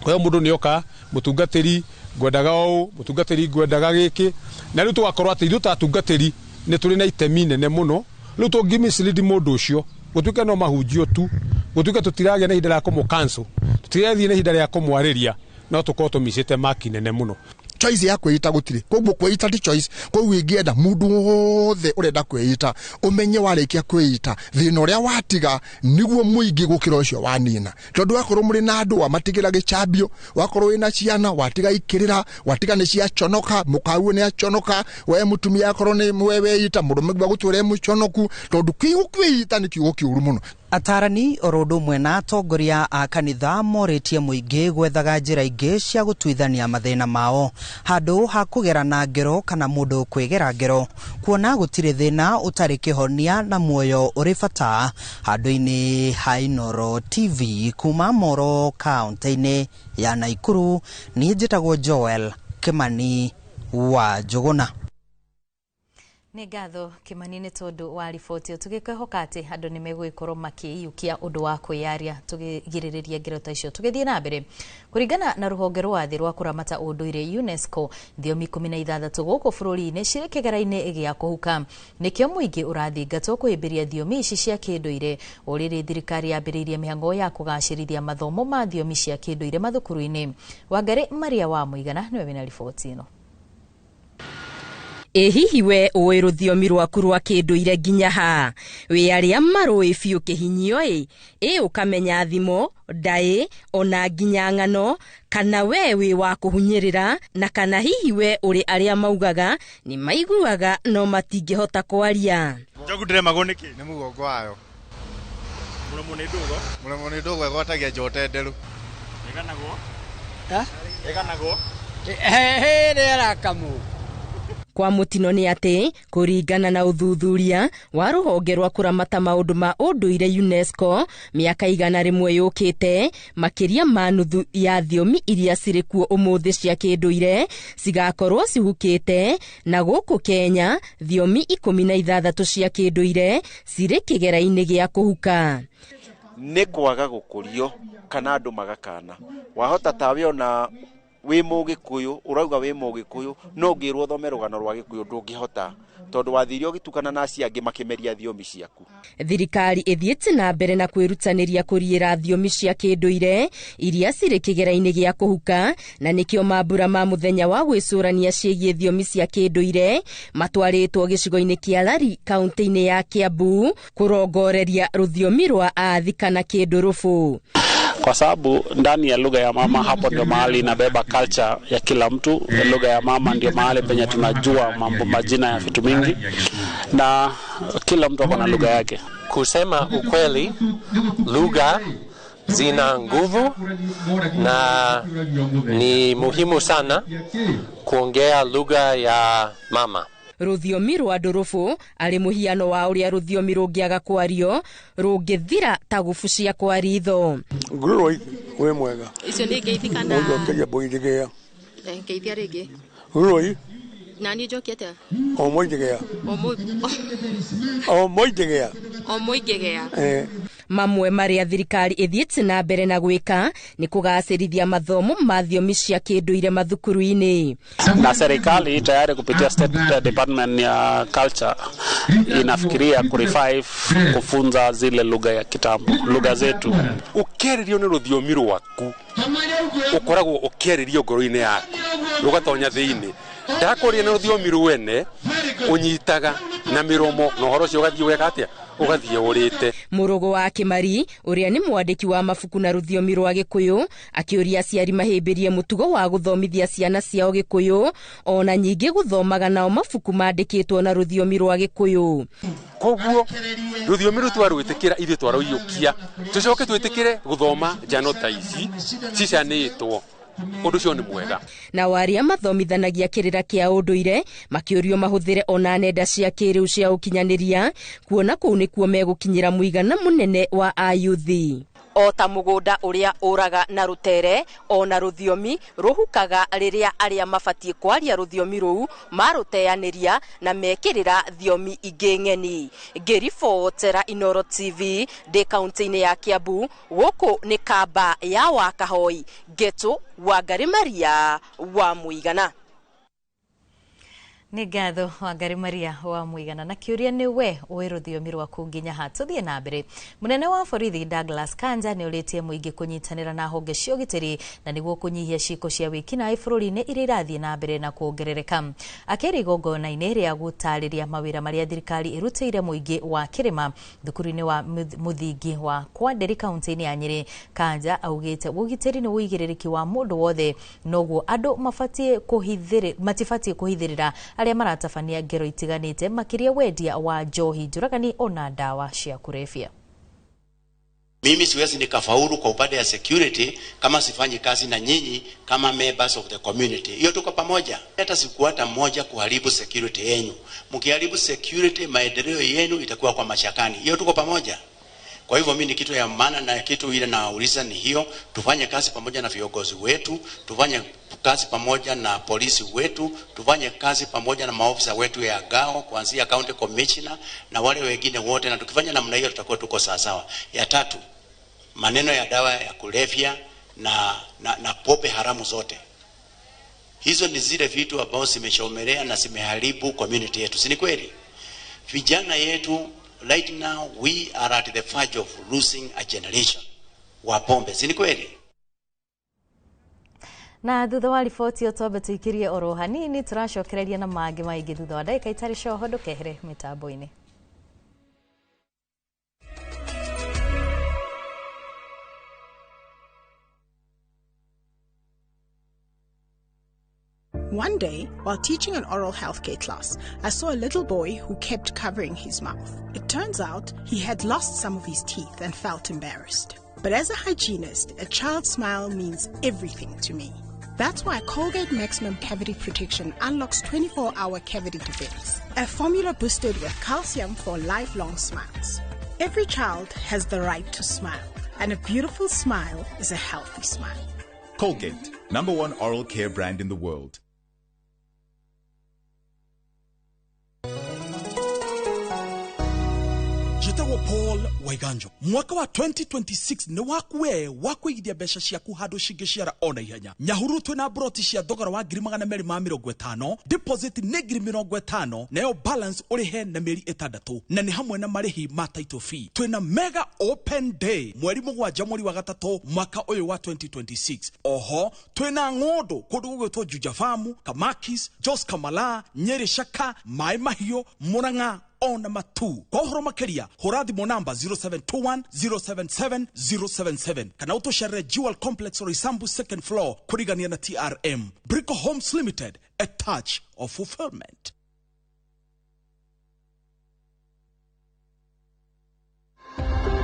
Kwa hiyo mũndũ nĩoka, mũtungatĩri ngwendaga ũũ, mũtungatĩri ngwendaga gĩkĩ, na rĩu tũgakorwo atĩ ithuĩ ta atungatĩri nĩ tũrĩ na itemi nene mũno. Rĩu tũngĩ mislead mũndũ ũcio, gũtuĩke no mahunjio tu, gũtuĩke tũtiragĩa na ihinda rĩa kũmũ cancel, tũtirathiĩ na ihinda rĩa kũmwarĩria, no tũkorwo tũmicĩte maki nene mũno. Choice ya kwĩita gũtirĩ, koguo kwĩita ti choice. Koguo ingĩenda mũndũ wothe ũrenda kwĩita ũmenye warĩkia kwĩita thĩna ũrĩa watiga nĩguo mũingĩ gũkĩra ũcio wanina, tondũ wakorwo mũrĩ na andũ wamatigĩra gĩcambio, wakorwo wĩna ciana watiga ikĩrĩra, watiga nĩ ciaconoka, mũkaguo nĩ aconoka, we mũtumia akorwo nĩ we weita, mũrũme agũtwĩre mũconoku, tondũ kiugo kwĩita nĩ kiugo kĩũru mũno. Atarani oro ũndũ ũmwe na atongoria a kanitha morĩtie mũingĩ gwethaga njĩra ingĩ cia gũtuithania mathĩna mao handũ ha kũgerana ngero kana mũndũ kwĩgera ngero, kuona gũtirĩ thĩna ũtarĩ kĩhonia na muoyo ũrĩ bata. Handũ-inĩ ha Inooro TV kuma Moro kaunti-inĩ ya Naikuru, niĩ njĩtagwo Joel Kimani wa Njũgũna. Nĩ ngatho Kimani nĩ tondũ wa riboti ĩyo, tũgĩkwehoka atĩ andũ nĩ megũgĩkorwo makĩiyũkia ũndũ wa kwĩyaria tũkĩgirĩrĩria ngero ta icio. Tũgĩthiĩ na mbere, kũringana na rũhonge rwa thĩ rwa kũramata ũndũire UNESCO, thiomi 16 gũkũ bũrũri-inĩ cirĩ kĩgera-inĩ gĩa kũhuka. Nĩkĩo mũingĩ ũrathingatwo kũhĩmbĩria thiomi ici cia kĩndũire. O rĩrĩ thirikari yambĩrĩirie mĩhang'o ya kũgacĩrithia mathomo ma thiomi cia kĩndũire mathukuru-inĩ. Wangari Maria wa Mũigana nĩwe wĩna riboti ĩno. Ĩ hihi we ũĩ rũthiomi rwaku rwa kĩndũire nginya ha? Wĩ arĩa marũĩ biũ kĩhinyio ĩ? Ĩ ũkamenya thimo, ndaĩ, ona nginya ng'ano, kana we wĩ wa kũhunyĩrĩra, na kana hihi we ũrĩ arĩa maugaga nĩ maiguaga no matingĩhota kwaria. Njogu ndĩremagwo nĩkĩ? Nĩ mũgongo wayo. Mũromo nĩ ndũgo? Mũromo nĩ ndũgo ĩgwatagia njota nderu. Ĩganagwo? Ĩganagwo? Rĩera Kwa mũtino nĩ atĩ kũringana na ũthuthuria wa rũhonge rwa kũramata maũndũ ma ũndũire UNESCO, mĩaka 100 yũkĩte makĩria ma nuthu ya thiomi iria cirĩ kuo ũmũthĩ cia kĩndũire cigakorwo cihukĩte, na gũkũ Kenya thiomi 16 cia kĩndũire cirĩ kĩgera-inĩ gĩa kũhuka. Nĩ kwaga gũkũrio kana andũ magakana, wahota tawe ona wĩ mũgĩkũyũ ũrauga wĩ mũgĩkũyũ no ũngĩrwo ũthome rũgano rwa gĩkũyũ ndũngĩhota, tondũ wathire ũgĩtukana na acio angĩ makĩmeria thiomi ciaku. Thirikari ĩthiĩte na mbere na kwĩrutanĩria kũriĩra thiomi cia kĩndũire iria cirĩ kĩgera-inĩ gĩa kũhuka, na nĩkĩo mambura ma mũthenya wa gwĩcũrania ciĩgiĩ thiomi cia kĩndũire matwarĩtwo gĩcigo-inĩ kĩa Lari kaunti-inĩ ya Kiambu kũrongoreria rũthiomi rwa Athi kana kĩndũrũbũ. kwa sababu ndani ya lugha ya mama hapo ndio mahali inabeba culture ya kila mtu. Lugha ya mama ndio mahali penye tunajua mambo, majina ya vitu mingi, na kila mtu ako na lugha yake. Kusema ukweli, lugha zina nguvu na ni muhimu sana kuongea lugha ya mama. Rũthiomi rwa ndũrũbũ arĩ mũhiano wa ũrĩa rũthiomi rũngĩaga kwario rũngĩthira ta gubu cia kwa ritho. Ngũrũi wĩ mwega. Icio nĩ ngeithi kana Ũnjokeria mbũithigĩa. Ngeithia rĩngĩ. Ngũrũi. Na niĩ njokie atĩa? O mũithigĩa. O mũithigĩa. O mũingĩgĩa. Mamwe marĩa thirikari ĩthiĩte na mbere na gwĩka nĩ kũgacĩrithia mathomo ma thiomi cia kĩndũire mathukuru-inĩ. Na serikali tayari kupitia State Department ya Culture inafikiria kurevive kufunza zile lugha ya kitambo, lugha zetu. Ũkĩarĩrio nĩ rũthiomi rwaku ũkoragwo ũkĩarĩrio ngoro-inĩ yaku rũgatonya thĩinĩ. Ndakũria nĩ rũthiomi rwene ũnyitaga na mĩromo na ũhoro ũcio ũgathiĩ ũgeka atĩa, ũgathiĩ ũrĩte. Mũrũgũ wa Kĩmari ũrĩa nĩ mwandĩki wa mabuku na rũthiomi rwa Gĩkũyũ akĩũria aciari mahĩmbĩrie mũtugo wa gũthomithia ciana ciao Gĩkũyũ ona nyingĩ gũthomaga nao mabuku mandĩkĩtwo na rũthiomi rwa Gĩkũyũ. Koguo rũthiomi rũu twarwĩtĩkĩra ithuĩ twarũiyũkia tũcoke twĩtĩkĩre gũthoma njano ta ici cicanĩtwo, ũndũ ũcio nĩ mwega. Nao arĩa mathomithanagia kĩrĩra kĩa ũndũire makĩũrio mahũthĩre ona nenda cia kĩrĩu cia ũkinyanĩria kuona kũu nĩkuo megũkinyĩra mũigana mũnene wa ayuthi. O ta mũgũnda ũrĩa ũraga na rũtere ona rũthiomi rũhukaga rĩrĩa arĩa mabatiĩ kwaria rũthiomi rũu marũteanĩria na mekĩrĩra thiomi ingĩ ng'eni. Ngĩribotera Inooro TV ndĩ kaunti-inĩ ya Kiambu, gũkũ nĩ kamba ya Wakahoi, Ngetu Wangari Maria wa Mũigana. Nĩ ngatho Wangari Maria wa Mũigana. Na kĩũria nĩ we ũĩ rũthiomi rwaku nginya ha. Tũthiĩ na mbere. Mũnene wa borithi Douglas Kanja nĩ ũrĩtie mũingĩ kũnyitanĩra na honge cia ũgitĩri na nĩguo kũnyihia ciĩko cia wĩkinaĩ bũrũri-inĩ iria irathiĩ na mbere na kuongerereka. Akĩaria igongona-inĩ rĩa gũtarĩria mawĩra marĩa thirikari ĩrutĩire mũingĩ wa kĩrĩma thukuru-inĩ wa mũthingi wa Kwanderi kaunti-inĩ ya Nyĩrĩ, Kanja augĩte ũgitĩri nĩ ũigĩrĩrĩki wa mũndũ wothe, noguo andũ matibatiĩ kũhithĩrĩra arĩa maratabania ngero itiganĩte makĩria wendia wa njohi, njũragani ona ndawa cia kũrebia. Mimi siwezi nikafaulu kwa upande ya security kama sifanyi kazi na nyinyi kama members of the community. Hiyo tuko pamoja. Hata siku hata moja kuharibu security yenu. Mkiharibu security, maendeleo yenu itakuwa kwa mashakani. Hiyo tuko pamoja. Kwa hivyo mimi ni kitu ya maana na kitu ile nauliza ni hiyo, tufanye kazi pamoja na viongozi wetu, tufanye kazi pamoja na polisi wetu, tufanye kazi pamoja na maofisa wetu ya GAO kuanzia county commissioner na wale wengine wote, na tukifanya namna hiyo tutakuwa tuko sawa sawa. Ya tatu, maneno ya dawa ya kulevya na pope haramu zote. Hizo ni zile vitu ambao zimeshomelea na zimeharibu community yetu. Si ni kweli? Vijana yetu right now we are at the verge of losing a generation wa pombe. Si ni kweli? Na thutha wa riboti ĩyo twambe tũikĩrie oro hanini, tũracokereria na mangĩ maingĩ thutha wa ndagĩka itarĩ coho. Ndũkehere mĩtambo-inĩ. One day, while teaching an oral healthcare class, I saw a little boy who kept covering his mouth. It turns out he had lost some of his teeth and felt embarrassed. But as a hygienist, a child's smile means everything to me. That's why Colgate Maximum Cavity Protection unlocks 24-hour cavity defense, a formula boosted with calcium for lifelong smiles. Every child has the right to smile, and a beautiful smile is a healthy smile. Colgate, #1 oral care brand in the world. Njĩtagwo Paul Waiganjo. Mwaka wa 2026 nĩ waku we wa kũigithia mbeca ciaku handũ cingĩciara ona ihenya. Nyahururu twĩna broti cia thogora wa 250,000, deposit nĩ 50,000, nayo balance ũrĩhe na mĩeri 6, na nĩ hamwe na marĩhi ma title fee. Twĩna mega open day mweri 7 mweri wa 3 mwaka ũyũ wa 2026. Oho twĩna ng'ũndũ kũndũ gũgwĩtwo Juja Farm, Kamakis, Jos Kamala, Nyeri Shaka, Mai Mahiũ, Murang'a ona matu. Kwa ũhoro makĩria hũra thimũ namba 0721 077 077 kana ũtũcerere Jewel Complex Roysambu second floor kũrigania na TRM. Brico Homes Limited, a touch of fulfillment.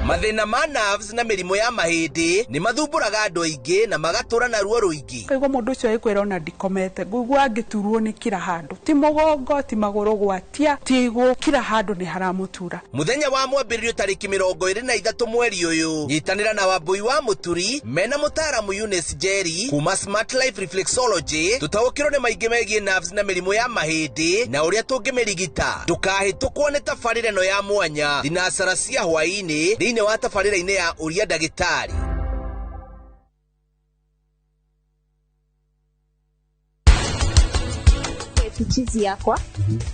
Mathĩna ma nerves na mĩrimũ ya mahĩndĩ nĩ mathumbũraga andũ aingĩ na magatũra na ruo rũingĩ. Kaigua mũndũ ũcio agĩkwĩra ona ndikomete, ngũigua ngĩturwo nĩ kila handũ, ti mũgongo, ti magũrũ gwatia, ti kila handũ nĩ haramũtura. Mũthenya wa mwambĩrĩrio tarĩki 23 mweri ũyũ, nyitanĩra na Wambui wa Mũturi mena mũtaaramu Eunice Njeri kuma Smart Life Reflexology, tũtaũkĩrwo nĩ maingĩ megiĩ nerves na mĩrimũ ya mahĩndĩ na ũrĩa tũngĩmĩrigita. Ndũkahĩtũkwo nĩ tabarĩra ĩno ya mwanya thinacara cia hwaĩ-inĩ thĩinĩ wa tabarĩra-inĩ ya Ũria Ndagĩtarĩ. Chizi yakwa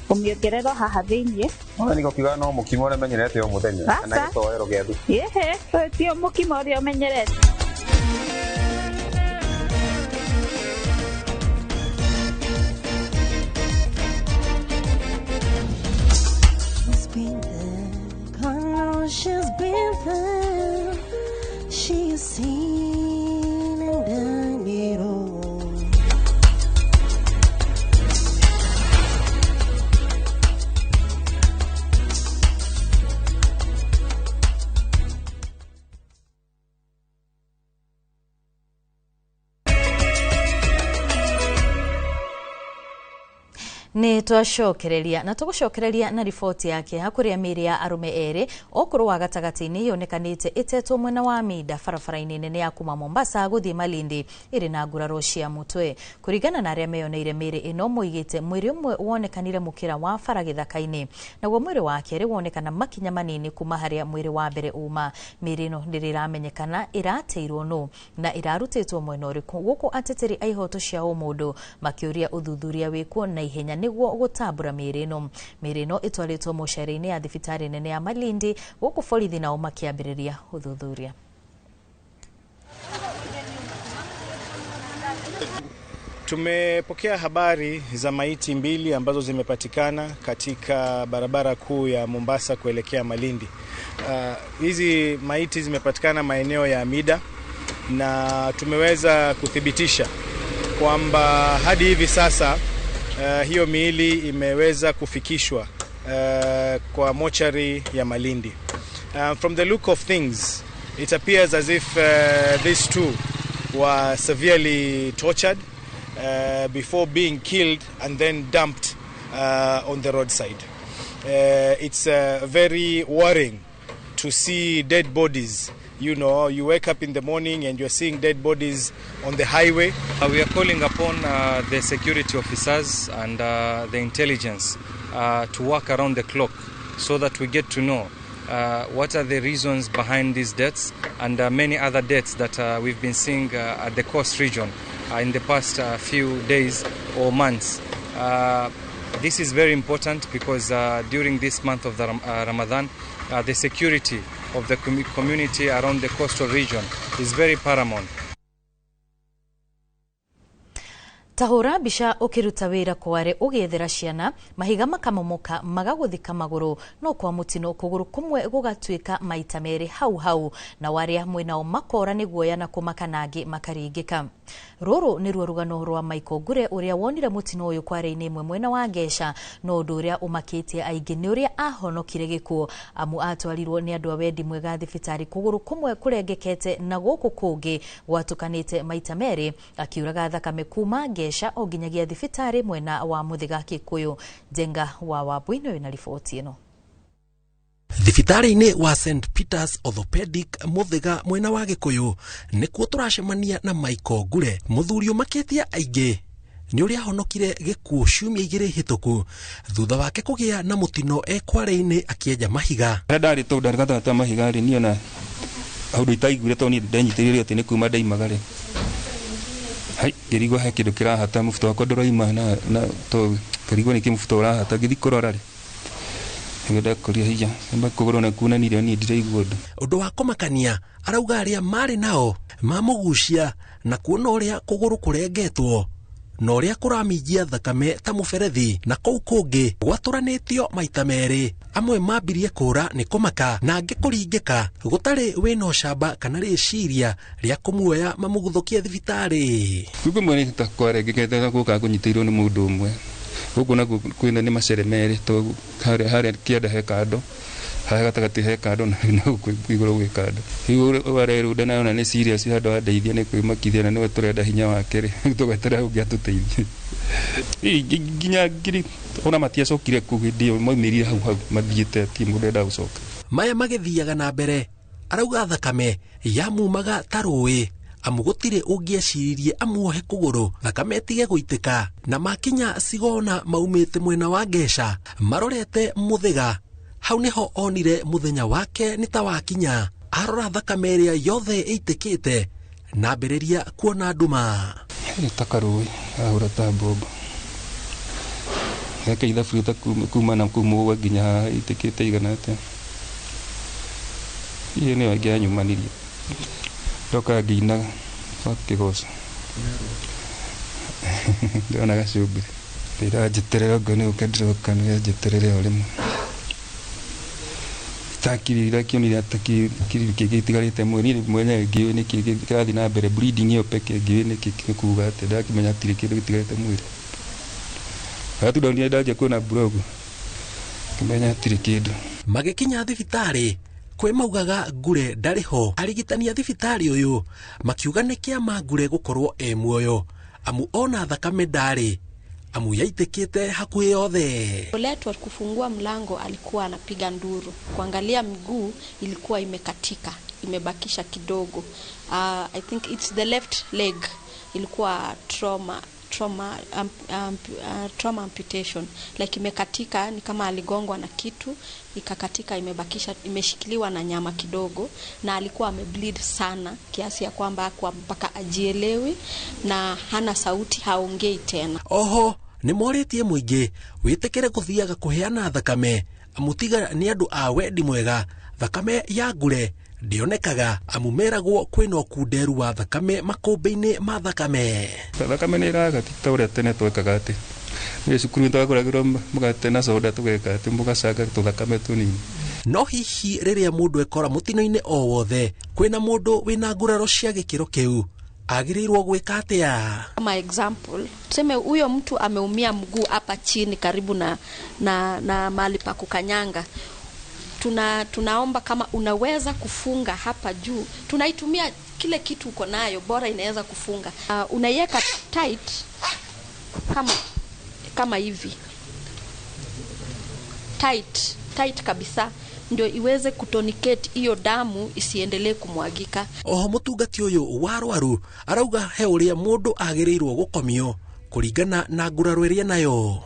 ũmĩongerera haha thĩiniĩ. Nĩ gũkiuga no mũkimo ũrĩa menyerete o mũthenya kana gĩtoero gĩa thubu. Ĩhĩ, ũyũ ti mũkimo ũrĩa ũmenyerete. She's been there, she's seen and done it all. Nĩ twacokereria na tũgũcokereria na riboti yake hakuria mĩĩrĩ ya arũme erĩ ũkũrũ wa gatagatĩ-inĩ yonekanĩte ĩtetwo mwena wa Mida barabara-inĩ nene ya kuma Mombasa gũthiĩ Malindi ĩrĩ na nguraro cia mũtwe. Kũringana na arĩa meyoneire mĩĩrĩ ĩno moigĩte mwĩrĩ ũmwe wonekanire mũkĩra wa bara gĩthaka-inĩ, naguo mwĩrĩ wa kerĩ wonekana makinya manini kuma harĩa mwĩrĩ wa mbere uma. Mĩĩrĩ ĩno ndĩrĩ ĩramenyekana ĩrateirwo nũ na ĩrarutĩtwo mwena ũrĩkũ, gũkũ ateteri a ihoto cia ũmũndũ makĩũria ũthuthuria wĩkwo na ihenya nĩguo gũtambũra mĩĩrĩ ĩno. Mĩĩrĩ ĩno ĩtwarĩtwo mocarĩ-inĩ ya thibitarĩ nene ya Malindi, gũkũ borithi nao makĩambĩrĩria ũthuthuria. Tumepokea habari za maiti mbili ambazo zimepatikana katika barabara kuu ya Mombasa kuelekea Malindi. Hizi maiti zimepatikana maeneo ya Mida na tumeweza kuthibitisha kwamba hadi hivi sasa hiyo miili imeweza kufikishwa kwa mochari ya Malindi. From the look of things, it appears as if these two were severely tortured before being killed and then dumped on the roadside. It's very worrying to see dead bodies. You know, you wake up in the morning and you're seeing dead bodies on the highway. We are calling upon the security officers and the intelligence to work around the clock so that we get to know what are the reasons behind these deaths and many other deaths that we've been seeing at the coast region in the past few days or months. This is very important because during this month of the Ramadan, the security of the community around the coastal region is very paramount. Tahũra mbica ũkĩruta wĩra kware ũgĩethera ciana, mahiga makamomoka magagũthika magũrũ, no kwa mũtino kũgũrũ kũmwe gũgatuĩka maita merĩ hau hau, na arĩa mwĩnao makora nĩ guoya na kũmaka na angĩ makaringĩka. Rũrũ nĩruo rũgano rwa Michael Ngure ũrĩa wonire mũtino ũyũ kware-inĩ ĩmwe mwena wa Ngeca, no ũndũ ũrĩa ũmakĩtie aingĩ nĩ ũrĩa ahonokire gĩkuũ, amu atwarirwo nĩ andũ a wendi mwega thibitarĩ kũgũrũ kũmwe kũrengekete na gũkũ kũngĩ gwatũkanĩte maita merĩ, akiuraga thakame kuma Ngeca o nginyagia thibitarĩ mwena wa Mũthĩga Kikuyu. Njenga wa Wambui nĩwe na riboti ĩno. Thibitarĩ-inĩ wa St Peters Orthopedic Mũthĩga mwena wa Gĩkũyũ nĩkuo tũracemania na Michael Ngure, mũthuri ũmakĩtie aingĩ nĩ ũrĩa ahonokire gĩkuũ ciumia igĩrĩ hĩtũku thutha wake kũgĩa na mũtino e kware-inĩ akĩenja mahiga. Harĩa ndarĩ tondũ ndarĩ gatagatĩ ka mahiga rĩ, niĩ ona ũndũ itaiguire tondũ niĩ ndenyitĩrĩire atĩ nĩ kuma ndaimaga rĩ, hai ngĩrigwo he kĩndũ kĩrahata mũbuto wakwa ndũroima na to ngĩrigwo nĩkĩ mũbuto ũrahata, ngĩthiĩ kũrora rĩ, ndakoria hiya kũgũrũ na kunanire niĩ ndiraigua ũndũ. Ũndũ wa kũmakania arauga arĩa marĩ nao mamũgucia na kuona ũrĩa kũgũrũ kũrengetwo na ũrĩa kũraminjia thakame ta mũberethi, na kũu kũngĩ gwatũranĩtio maita merĩ. Amwe mambirie kũra nĩ kũmaka na angĩ kũringĩka, gũtarĩ wĩna ũcamba kana rĩciria rĩa kũmuoya mamũguthũkie thibitarĩ. Kũu mwene ta kwarengekete gũka kũnyitĩirwo nĩ mũndũ ũmwe. Gũkũ nakuo kwĩna nĩ macere merĩ, to harĩa kĩanda he kando, harĩa gatagatĩ he kando, na gũkũ igũrũ gwĩ kando. Rĩu arerunda nayo na nĩ serious, handũ andeithia nĩ kwĩmakithia, na nĩwe tũrenda hinya wake rĩ, tũgeterera ũngĩ atũteithie. Nginya ngiri ona matiacokire kũu hĩndĩ ĩyo, maumĩrire hau hau mathiĩte, ti mũndũ endaga gũcoka. Maya magĩthiaga na mbere, arauga thakame yamumaga ta rũĩ, amu gũtirĩ ũngĩeciririe amuohe kũgũrũ thakame ĩtige gũitĩka. Na makinya Cigona maumĩte mwena wa Ngeca marorete Mũthĩga, hau nĩho onire mũthenya wake nĩ ta wakinya. Arora thakame ĩrĩa yothe ĩitĩkĩte na ambĩrĩria kuona nduma. Ta karũĩ ahũra ta mbombo geke ithabu ta kuma na kuu mũgũa nginya haha ĩitĩkĩte igana atĩa. Iyo nĩyo ĩngĩ yanyumanirie, ndoka ngĩinaga wa kĩgoco ndĩrona gacũmbĩrĩ ndĩranjĩterera, ngo nĩ gũka ndĩroka nĩanjĩterere o rĩmwe. Itakĩonire atĩ kĩriri kĩngĩ gĩtigarĩte mwĩrĩ, niĩ mwenyewe ngĩũĩ nĩkĩ kĩrathiĩ na mbere, bleeding ĩyo peke ngĩũĩ nĩkĩ nĩ kuga atĩ ndakĩmenya hatirĩ kĩndũ gĩtigarĩte mwĩrĩ. Rĩrĩa tu ndonire ndanjia kuona mburogu ngĩmenya hatirĩ kĩndũ. Magĩkinya thibitarĩ kwĩ maugaga Ngure ndarĩ ho. Arigitani a thibitarĩ ũyũ makiuga nĩ kĩama Ngure gũkorwo e muoyo, amu ona thakame ndarĩ, amu yaitĩkĩte hakuhĩ yothe. Letwa kufungua mlango alikuwa anapiga nduru, kuangalia miguu ilikuwa imekatika, imebakisha kidogo. I think it's the left leg ilikuwa trauma amputation, like imekatika, ni kama aligongwa na kitu ikakatika, imebakisha, imeshikiliwa na nyama kidogo, na alikuwa amebleed sana kiasi ya kwamba kwa mpaka ajielewi na hana sauti, haongei tena. Oho nĩ morĩtie mũingĩ wĩtĩkĩre gũthiaga kũheana thakame, amu tiga nĩ andũ a wendi mwega, thakame ya Ngure ndĩonekaga, amu meragwo kwĩna ũkunderu wa thakame makũmbĩ-inĩ ma thakame. Thakame nĩ ĩraga, ti ta ũrĩa tene twekaga atĩ nĩ cukuru twagũragĩrwo mũgate na soda tũgeka atĩ mũgacanga tũthakame tũnini. No hihi rĩrĩa mũndũ ekora mũtino-inĩ o wothe kwĩna mũndũ wĩna nguraro cia gĩkĩro kĩu, agĩrĩirwo gwĩka atĩa? Kama example, tuseme huyo mtu ameumia mguu hapa chini karibu na mahali pa kukanyanga. Tunaomba kama unaweza kufunga hapa juu, tunaitumia kile kitu uko nayo, bora inaweza kufunga. Unaiweka tight kama hivi. Tight kabisa ndio iweze kutonicate hiyo damu isiendelee kumwagika. Oho mũtungati ũyũ wa arwaru arauga he ũrĩa mũndũ agĩrĩirwo gũkomio kũringana na nguraro ĩrĩa nayo.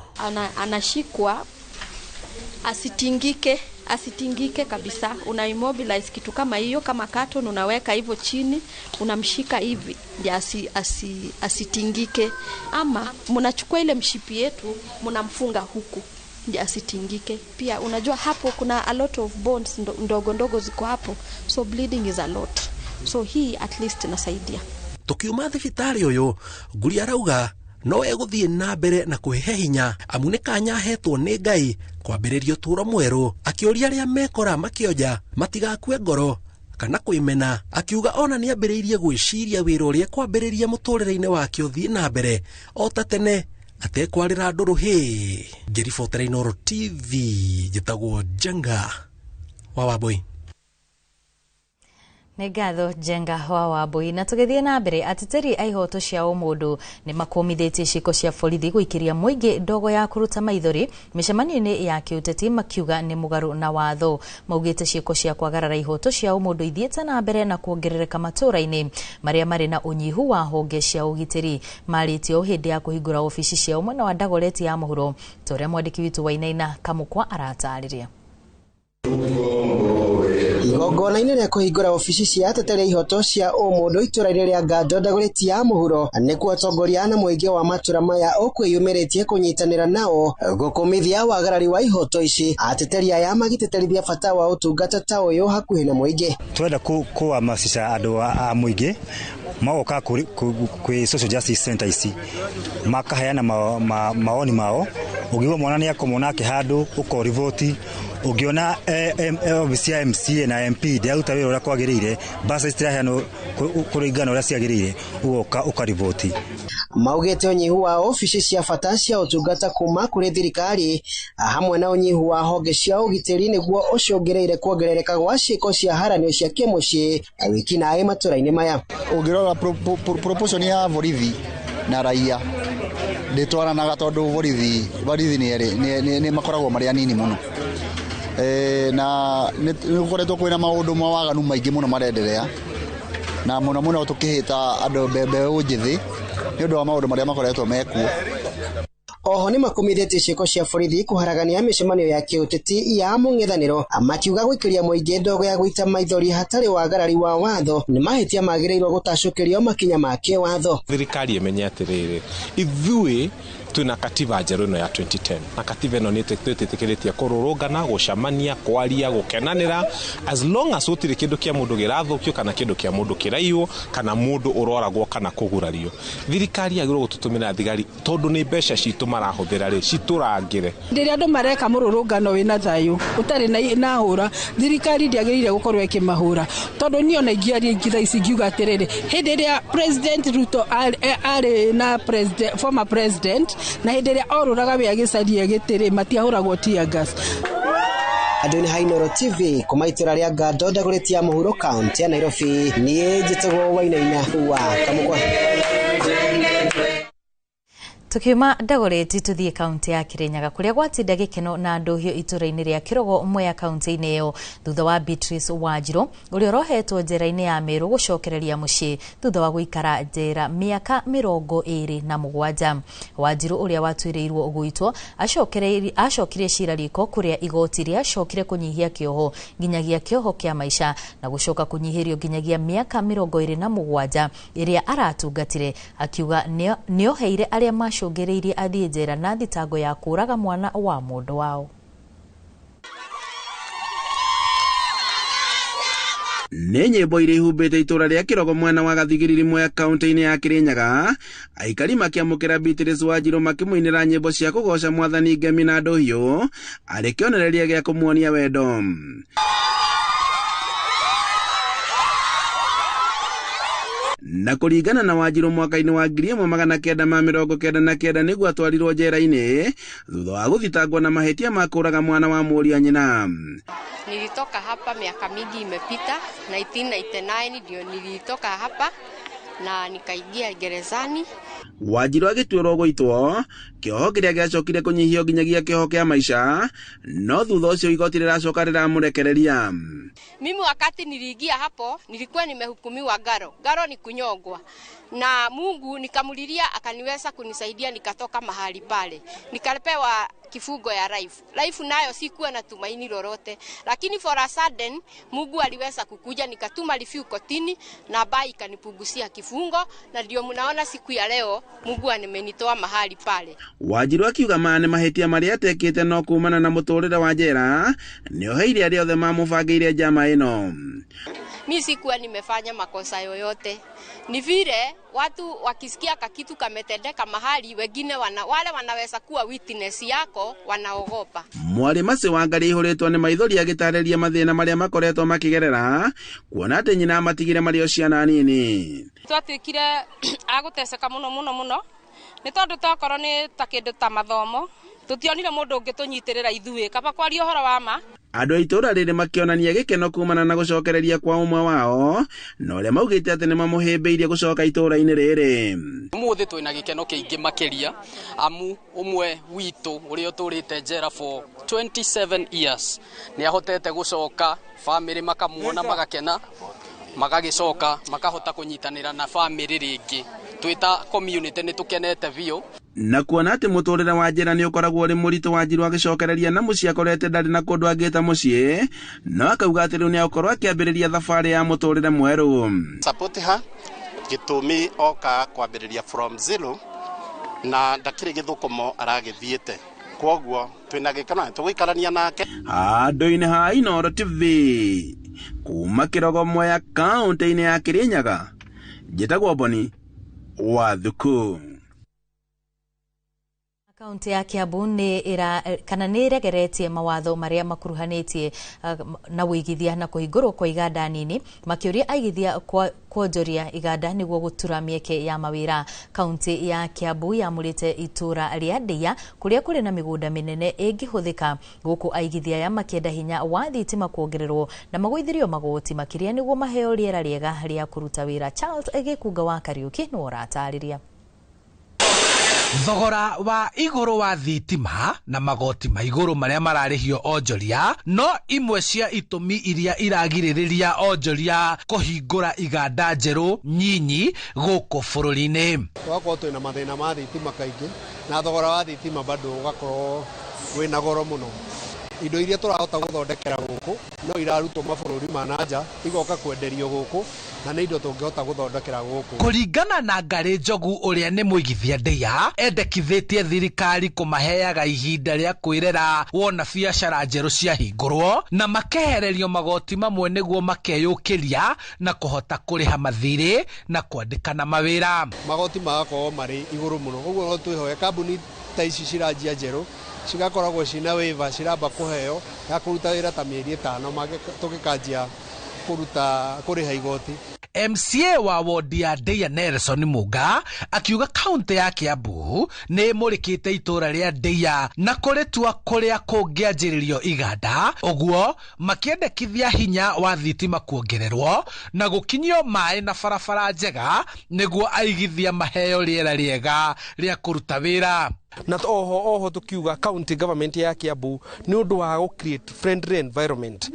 Anashikwa asitingike kabisa. Una immobilize kitu kama hiyo, kama carton unaweka hivyo chini, unamshika hivi ndio asitingike. Ama mnachukua ile mshipi yetu mnamfunga huku ndio asitingike. Pia unajua hapo kuna a lot of bones ndogo ndogo ziko hapo, so bleeding is a lot, so hii at least inasaidia. Tukiuma thibitarĩ ũyũ, Nguri arauga no egũthiĩ na mbere na kwĩhe hinya, amu nĩ kanya ahetwo nĩ Ngai kwambĩrĩria ũtũũro mwerũ. Akĩũria arĩa mekora makĩonja matigakue ngoro kana kwĩmena, akiuga ona nĩ ambĩrĩirie gwĩciria wĩra ũrĩa kwambĩrĩria mũtũrĩre-inĩ wake ũthiĩ na mbere o ta tene atekwarĩra andũ rũhĩ. Ngĩribotera Inooro TV, njĩtagwo Njenga wa Wambui. Nĩ ngatho Njenga wa Wambui. Na tũgĩthiĩ na mbere, ateteri a ihoto cia ũmũndũ nĩ makũmithĩtie ciĩko cia borithi gũikĩria mũingĩ ndogo ya kũruta maithori mĩcemanio-inĩ ya kĩũteti, makiuga nĩ mũgarũ na watho. Maugĩte ciĩko cia kwagarara ihoto cia ũmũndũ ithiĩte na mbere na kuongerereka matũũra-inĩ marĩa marĩ na ũnyihu wa honge cia ũgitĩri. Marĩtie ũũ hĩndĩ ya kũhingũra obici ciao mwena wa Dagoretti ya mũhuro, ta ũrĩa mwandĩki witũ Wainaina Kamũkwa aratarĩria. Igongona-inĩ rĩa kũhingũra obici cia ateteri a ihoto cia ũmũndũ itũra-inĩ rĩa Ngando Dagoretti ya mũhuro nĩkuo atongoria na mũingĩ wa matũra maya ũkwĩyumĩrĩtie kũnyitanĩra nao gũkũmithia wagarari wa ihoto ici, ateteri aya magĩtĩtĩrithia bata wa ũtungata ta ũyũ hakuhĩ na mũingĩ. Twenda kũhamasisha andũ a mũingĩ magoka kwĩ social justice center ici makaheana maoni mao. Ũngĩigua mwana nĩ akomwo nake handũ ũkoriboti, ũngĩona obici ya MCA na MP ndĩraruta wĩra ũrĩa kwagĩrĩire, mbeca citiraheanwo kũringana na ũrĩa ciagĩrĩire, ũgoka ũkariboti. Maugĩte ũnyihu wa obici cia bata cia ũtungata kuma kũrĩ thirikari hamwe na ũnyihu wa honge cia ũgitĩri nĩguo ũcũngĩrĩire kuongerereka gwa ciĩko cia haranio cia kĩmũciĩ na wĩkinaĩ matũra-inĩ maya. Ũngĩrora proportion ya borithi na raia ndĩtwaranaga tondũ borithi nĩ makoragwo marĩ anini mũno. Na nĩ gũkoretwo kwĩna maũndũ ma waganu maingĩ mũno marenderea, na mũno mũno tũkĩhĩta andũ mbeũ njĩthĩ nĩ ũndũ wa maũndũ marĩa makoretwo mekuo. Oho nĩ makumithĩtie ciĩko cia borithi kũharagania mĩcemanio ya kĩũteti ya mũng'ethanĩro, makiuga gũikĩria mũingĩ ndogo ya gũita maithori hatarĩ wagarari wa watho nĩ mahĩtia magĩrĩirwo gũtacũkĩrio makinya ma kĩwatho. Thirikari ĩmenye atĩrĩrĩ, ithuĩ twĩna katiba njerũ ĩno ya 2010 na katiba ĩno nĩ ĩtwĩtĩkĩrĩtie kũrũrũngana, gũcemania, kwaria, gũkenanĩra as long as gũtirĩ kĩndũ kĩa mũndũ gĩrathũkio kana kĩndũ kĩa mũndũ kĩraiywo kana mũndũ ũroragwo kana kũgurario. Thirikari yagĩrĩirwo gũtũtũmĩra thigari tondũ nĩ mbeca citũ marahũthĩra rĩ, citũrangĩre. Rĩrĩa andũ mareka mũrũrũngano wĩna thayũ ũtarĩ na hũra, thirikari ndĩagĩrĩire gũkorwo ĩkĩmahũra, tondũ niĩ ona ingĩaria ingĩ thaa ici ngiuga atĩrĩrĩ, hĩndĩ ĩrĩa President Ruto arĩ na former president na hĩndĩ ĩrĩa orũraga wĩ agĩcaria gĩtĩ rĩ, matiahũragwo tear gas. Andũ-inĩ ha Inooro TV kuma itũra rĩa Ngando Dagoretti ya mũhuro kaunti ya Nairobi, niĩ njĩtagwo Wainaina wa Kamũkwa. Tukiuma Dagoretti tuthiĩ kaunti ya Kirinyaga kũrĩa gwatinda gĩkeno na ndũhio itũra-inĩ rĩa Kĩrogo Mwea kaunti-inĩ ĩyo thutha wa Beatrice Wanjiru ũrĩa ũrohetwo njera-inĩ ya Meru gũcokereria mũciĩ thutha wa gũikara njera mĩaka 27. Wanjiru ũrĩa watuĩrĩirwo gũitwo acokire cira riko kũrĩa igoti rĩacokire kũnyihia kĩoho nginyagia kĩoho kĩa maica na gũcoka kũnyihĩrio nginyagia mĩaka 27 ĩrĩa aratungatire, akiuga nĩoheire arĩa macũngĩrĩirie athiĩ njera na thitango ya kũraga mwana wa mũndũ wao. Nĩ nyĩmbo iria ihumbĩte itũra rĩa Kĩrogo mwena wa Gathigiriri Mwea kaunti-inĩ ya Kirinyaga, aikari makĩamũkĩra Beatrice Wanjiru makĩmũinĩra nyĩmbo cia kũgoca mwathani ngemi na ndũhiũ arĩ kĩonereria gĩa kũmuonia wendo. Na kũringana na Wanjiru mwaka-inĩ wa 1999 nĩguo atwarirwo njera-inĩ thutha wa gũthitangwo na mahĩtia ma kũraga mwana wa mũriũ nyina. Nilitoka hapa miaka mingi imepita, 1999 ndio nilitoka hapa na nikaingia gerezani. Wanjiru agĩtuĩrwo gũitwo kĩoho kĩrĩa gĩacokire kũnyihio nginyagia kĩoho kĩa maica, no thutha ũcio igoti rĩracoka rĩramũrekereria. Mimi wakati niliingia hapo nilikuwa nimehukumiwa ngaro. Ngaro ni kunyongwa. Na Mungu nikamulilia akaniweza kunisaidia nikatoka mahali pale. Nikapewa kifungo ya life. Life nayo sikuwa na tumaini lolote. Lakini for a sudden Mungu aliweza kukuja, nikatuma review kotini na bai ikanipungusia kifungo, na ndio mnaona siku ya leo Mungu amenitoa mahali pale. Wanjiru akiuga maya nĩ mahĩtia marĩa atekĩte no kumana na mũtũrĩre wa njera nĩoheire arĩa othe mamũbangĩire njama ĩno. Mi sikuwa nimefanya makosa yoyote. Ni vile watu wakisikia kakitu kametendeka mahali, wengine wale wanaweza kuwa witness yako wanaogopa. Mwarĩ Maci wa Ngarĩ ihũrĩtwo nĩ maithori agĩtarĩria mathĩna marĩa makoretwo makĩgerera kuona atĩ nyina amatigire marĩ o ciana nini. Twatuĩkire a gũteceka mũno mũno mũno nĩ tondũ tokorwo nĩ ta kĩndũ ta mathomo tũtionire mũndũ ũngĩ tũnyitĩrĩra ithuĩ kaba kwaria ũhoro wa ma. Andũ a itũra rĩrĩ makĩonania gĩkeno kumana na gũcokereria kwa ũmwe wao na ũrĩa maugĩte atĩ nĩ mamũhĩmbĩirie gũcoka itũra-inĩ rĩrĩ. Ũmũthĩ twĩna gĩkeno kĩingĩ makĩria amu ũmwe witũ ũrĩa ũtũrĩte njera for 27 years nĩ ahotete gũcoka, famĩlĩ makamuona magakena, magagĩcoka makahota kũnyitanĩra na famĩlĩ rĩngĩ. Twĩ ta community nĩ tũkenete biũ. Na kuona atĩ mũtũrĩre wa njĩra nĩ ũkoragwo ũrĩ mũritũ, Wanjiru agĩcokereria na mũciĩ akorete ndarĩ na kũndũ angĩta mũciĩ, no akauga atĩ rĩu nĩ agũkorwo akĩambĩrĩria thabarĩ ya mũtũrĩre mwerũ. Support ha gĩtũmi oka kwambĩrĩria from zero na ndakĩrĩ gĩthũkũmo aragĩthiĩte, kwoguo twĩna gĩkeno na tũgũikarania nake. Handũ-inĩ ha Inooro TV kuma Kĩrogo Mwea, kaũntĩ-inĩ ya Kĩrĩnyaga, njĩtagwo Boni wa Thuku. Kaunti ya Kiambu nĩ ĩra kana nĩ ĩregeretie mawatho marĩa makuruhanĩtie na ũigithia na kũhingũrwo kwa iganda nini, makĩũria aigithia kwonjoria iganda nĩguo gũtura mĩeke ya mawĩra. Kaunti ya Kiambu yamũrĩte itũra rĩa Ndeiya kũrĩa kũrĩ na mĩgũnda mĩnene ĩngĩhũthĩka, gũkũ aigithia aya makĩenda hinya wa thitima kuongererwo na magũithĩrio magoti makĩria nĩguo maheo rĩera rĩega rĩa kũruta wĩra. Charles Gĩkunga wa Kariũki nĩwe ũratarĩria. Thogora wa igũrũ wa thitima na magoti ma igũrũ marĩa mararĩhio onjoria no imwe cia itũmi iria iragirĩrĩria onjoria kũhingũra iganda njerũ nyinyi gũkũ bũrũri-inĩ. Tũgakorwo twĩna mathĩna ma thitima kaingĩ, na thogora wa thitima bado ũgakorwo wĩna goro mũno. Indo iria tũrahota gũthondekera gũkũ no irarutwo mabũrũri ma na nja igoka kwenderio gũkũ, na nĩ indo tũngĩhota gũthondekera gũkũ. Kũringana na Ngarĩ Njogu ũrĩa nĩ mũigithia Ndeiya, endekithĩtie thirikari kũmaheaga ihinda rĩa kwĩrera wona biacara njerũ ciahingũrwo na makehererio magoti mamwe nĩguo makeyũkĩria na kũhota kũrĩha mathirĩ na kwandĩkana mawĩra. Magoti magakorwo marĩ igũrũ mũno, ũguo no twĩhoe kambuni ta ici ciranjia njerũ cigakoragwo cina waiver, ciramba kũheo ya kũruta wĩra ta mĩeri 5 tũgĩkanjia kũruta kũrĩha igoti. MCA wa wodi ya Ndeiya Nelson Muga akiuga kaunti ya Kiambu nĩ ĩmũrĩkĩte itũra rĩa Ndeiya na kũrĩtua kũrĩa kũngĩanjĩrĩrio iganda, ũguo makĩendekithia hinya wa thitima kuongererwo na gũkinyio maĩ na barabara njega nĩguo aigithia maheo rĩera rĩega rĩa kũruta wĩra. Na oho tukiuga county government ya Kiambu nĩ ũndũ wa gũ create friendly environment,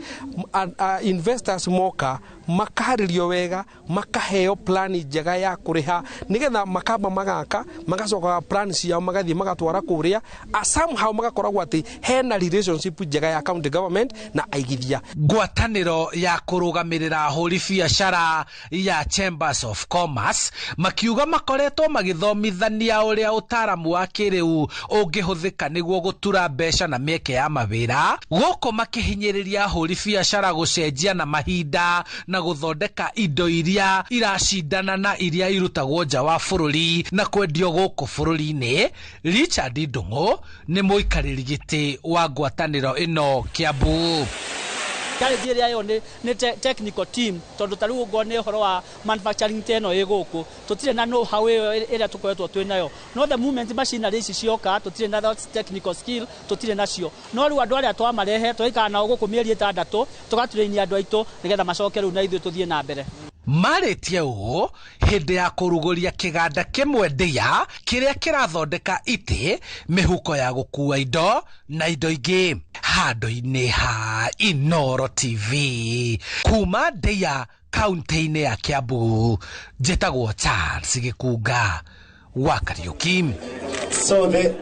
investors moka makaharĩrio wega, makaheo plan njega ya kũrĩha nĩgetha makamba magaka magacoka plan ciao magathiĩ magatwara kũrĩa, somehow magakoragwo atĩ hena relationship njega ya county government na aigithia. Ngwatanĩro ya kũrũgamĩrĩra ahũri biacara ya Chambers of Commerce makiuga makoretwo magĩthomithania ũrĩa ũtaaramu wa kĩrĩu ũngĩhũthĩka nĩguo gũtura mbeca na mĩeke ya mawĩra, gũkũ makĩhinyĩrĩria ahũri biacara gũcenjia na mahinda na gũthondeka indo iria iracindana na iria irutagwo nja wa bũrũri na kwendio gũkũ bũrũri-inĩ. Richard Ndung'u nĩ mũikarĩri gĩtĩ wa ngwatanĩro ĩno Kiambu. Challenge ĩrĩa yo nĩ technical team, tondũ ta rĩu ũngorwo nĩ ũhoro wa manufacturing ta ĩno ĩ gũkũ tũtirĩ na know how ĩyo ĩrĩa tũkoretwo twĩ nayo, no the moment machinery ici cioka tũtirĩ na that technical skill, tũtirĩ nacio. No rĩu andũ arĩa twamarehe tũgaikara nao gũkũ mĩeri 6 tũgatrain andũ aitũ nĩgetha macoke rĩu na ithuĩ tũthiĩ na mbere. Marĩtie ũũ hĩndĩ ya kũrugũria kĩganda kĩmwe Ndeiya kĩrĩa kĩrathondeka itĩ, mĩhuko ya gũkua indo na indo ingĩ. Handũ-inĩ ha Inooro TV kuma Ndeiya kaunti-inĩ ya Kiambu, njĩtagwo Charles Gĩkunga wa Kariũki. So the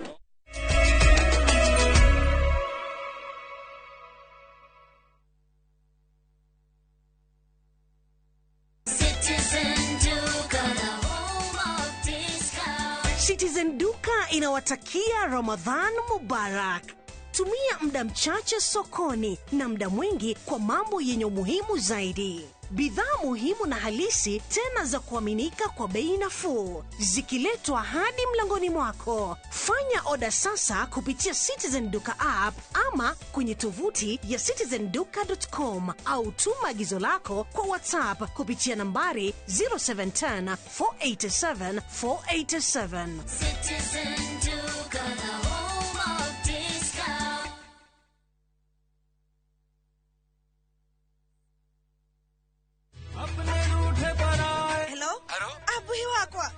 Citizen Duka inawatakia Ramadhan Mubarak. Tumia muda mchache sokoni na muda mwingi kwa mambo yenye umuhimu zaidi. Bidhaa muhimu na halisi tena za kuaminika kwa bei nafuu, zikiletwa hadi mlangoni mwako. Fanya oda sasa kupitia Citizen Duka app ama kwenye tovuti ya citizenduka.com, au tuma agizo lako kwa WhatsApp kupitia nambari 0710 487 487. Citizen Duka, the home of discount. Hello? Abuhi wakwa.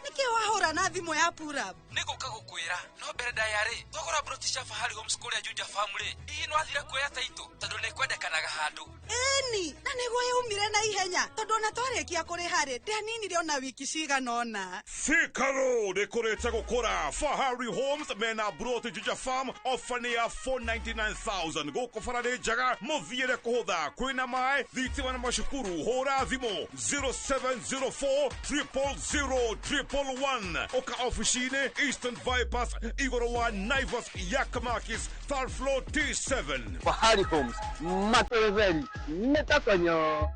Nĩkĩ wahũra Ndagũra na thimũ ya pull-up. Nĩ gũka gũkwĩra no mbere ndaya rĩ twagũra broti cia Fahari Homes kũrĩa Juja Farm rĩ hihi nĩwathire kuoya taitũ tondũ nĩ kwendekanaga handũ. Ĩni, na nĩguo yaumire na ihenya tondũ ona twarĩkia kũrĩha rĩ ndianinire ona wiki cigana ũna. Thika Road ĩkũrĩte gũkũra. Fahari Homes mena broti Juja Farm ofa nĩ ya 499,000 gũkũ bara nĩ njega mũthiĩre kũhũtha kwĩna maĩ thitima na macukuru. Hũra thimũ 0704 000 111 ũka ofici-inĩ Eastern Bypass igũrũ wa Naivas Yakamakis third floor T7. Fahari Homes matoreveri metakonyo.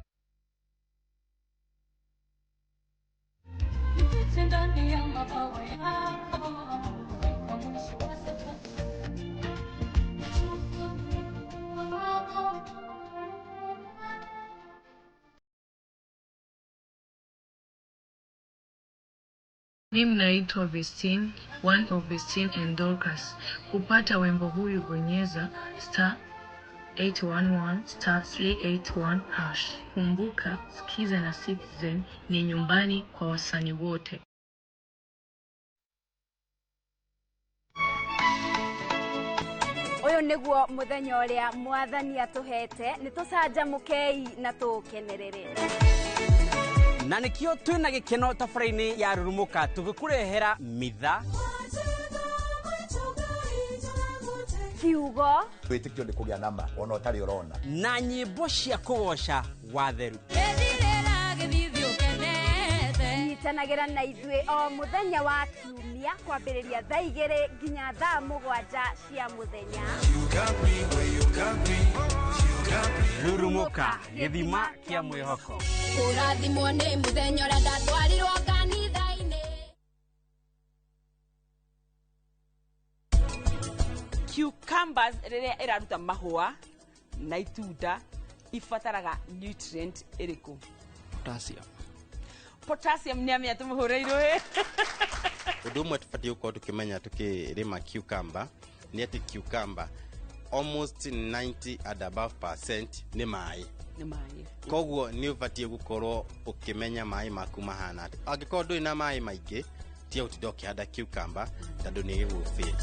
Mimi naitwa Vestine, one of Vestine and Dorcas. Kupata wimbo huyu bonyeza star 811 star 381 hash. Kumbuka, Skiza na Citizen ni nyumbani kwa wasanii wote. Ũyũ nĩguo mũthenya ũrĩa mwathani atũhete, nĩ tũcanjamũkei na tũũkenerere. Na nikio twina gikeno tabara-inĩ ya Rurumuka tũgĩkũrehera mitha kiugo wĩtĩkio nĩ kũgĩa nama ona ũtarĩ ũrona na nyĩmbo cia kũgoca watheru. Nyitanagĩra na ithuĩ o mũthenya wa kiumia kwambĩrĩria thaa 2 nginya thaa 7 cia mũthenya. Rurumuka gĩthima kĩa mwĩhoko. Kũrathimwo nĩ mũthenya ũrĩa ndatwarirwo kanitha-inĩ. Cucumbers rĩrĩa ĩraruta mahũa na itunda ibataraga nutrient ĩrĩkũ? Potassium. Potassium nĩ amenya tũmũhũre irũĩ. Ũndũ ũmwe tũbatiĩ gũkorwo tũkĩmenya tũkĩrĩma cucumber nĩ atĩ cucumber almost 90 and above percent nĩ maĩ. Nĩ maĩ. Koguo nĩ ũbatiĩ gũkorwo ũkĩmenya maĩ maku mahana atĩa. Angĩkorwo ndũrĩ na maĩ maingĩ, tiga gũtinda ũkĩhanda cucumber tondũ nĩ ĩgũgũfail.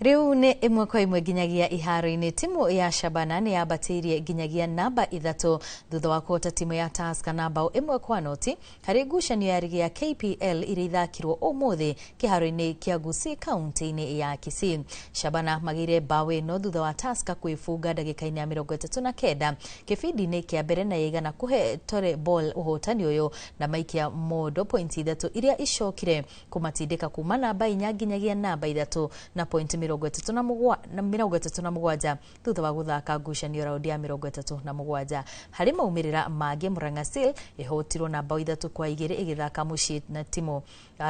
Riu nĩ ĩmwe kwa ĩmwe nginyagia iharo-inĩ. Timu ya Shabana nĩ yambatĩirie nginyagia namba 3 thutha wa kũhota timu ya Tusker na bao 1-0 harĩ ngucanio ya rigi ya KPL iria ithakirwo ũmũthĩ kĩharo-inĩ kĩa Gusii kaunti-inĩ ya Kisii. Shabana magĩire bao ĩno thutha wa Tusker kwĩbunga ndagĩka-inĩ ya 39 kĩbindi-inĩ kĩa mbere na yaigana kũhe Tore Ball ũhotani ũyũ na maikia mondo pointi 3 iria icokire kũmatindĩka kuma namba 4 nginyagia namba 3 na pointi 37 thutha wa guthaka ngucanio raundi ya 37. Harĩ maumĩrĩra mangĩ, Murang'a Seal ĩhotirwo na bao 3-2 ĩgĩthaka mũciĩ na timu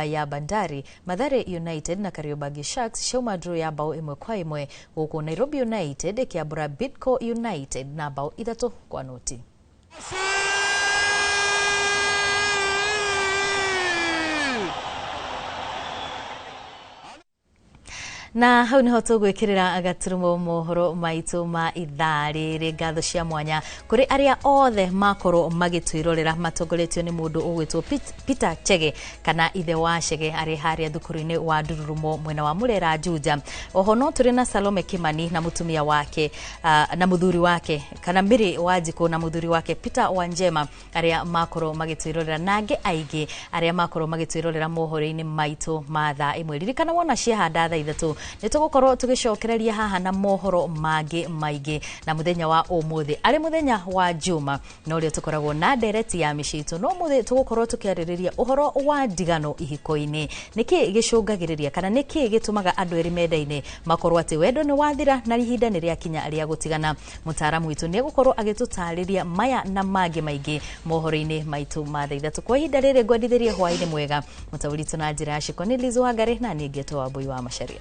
ya Bandari. Mathare United na Kariobangi Sharks ciauma draw ya bao 1-1 gũkũ Nairobi United ĩkĩambũra Bidco United na bao 3-0. Na hau niho tũgwĩkĩrĩra gaturumo mohoro maitũ ma ithaa rĩrĩ. Ngatho cia mwanya kũrĩ arĩa othe makorwo magĩtwĩrorera matongoretio nĩ mũndũ ũgwĩtwo Peter Chege kana ithe wa Chege arĩ harĩa thukuru-inĩ wa Ndururumo mwena wa Murera Juja. Oho no tũrĩ na Salome Kimani na mũtumia wake na mũthuri wake kana Mary Wanjikũ na mũthuri wake Peter Wanjema arĩa makorwo magĩtwĩrorera na angĩ aingĩ arĩa makorwo magĩtwĩrorera mohoro-inĩ maitũ ma thaa 1. Ririkana wona ciahanda thaa 3 nĩ tũgũkorwo tũgĩcokereria haha na mohoro mangĩ maingĩ na mũthenya wa ũmũthĩ arĩ mũthenya wa Juma na ũrĩa tũkoragwo na ndereti ya mĩciĩ itũ. No ũmũthĩ tũgũkorwo tũkĩarĩrĩria ũhoro wa ndigano ihiko-inĩ. Nĩkĩ gĩcũngagĩrĩria kana nĩkĩ gĩtũmaga andũ erĩ mendaine makorwo atĩ wendo nĩ wathira na ihinda nĩ rĩakinya rĩa gũtigana? Mũtaaramu witũ nĩ egũkorwo agĩtũtarĩria maya na mangĩ maingĩ mohoro-inĩ maitũ ma thaa 3. Kwa ihinda rĩrĩ ngwendithĩrie hwaĩ-inĩ mwega. Mũtaũri witũ na njĩra ya ciko nĩ Liz Wangari na niĩ ngetwo Wambui wa Macharia.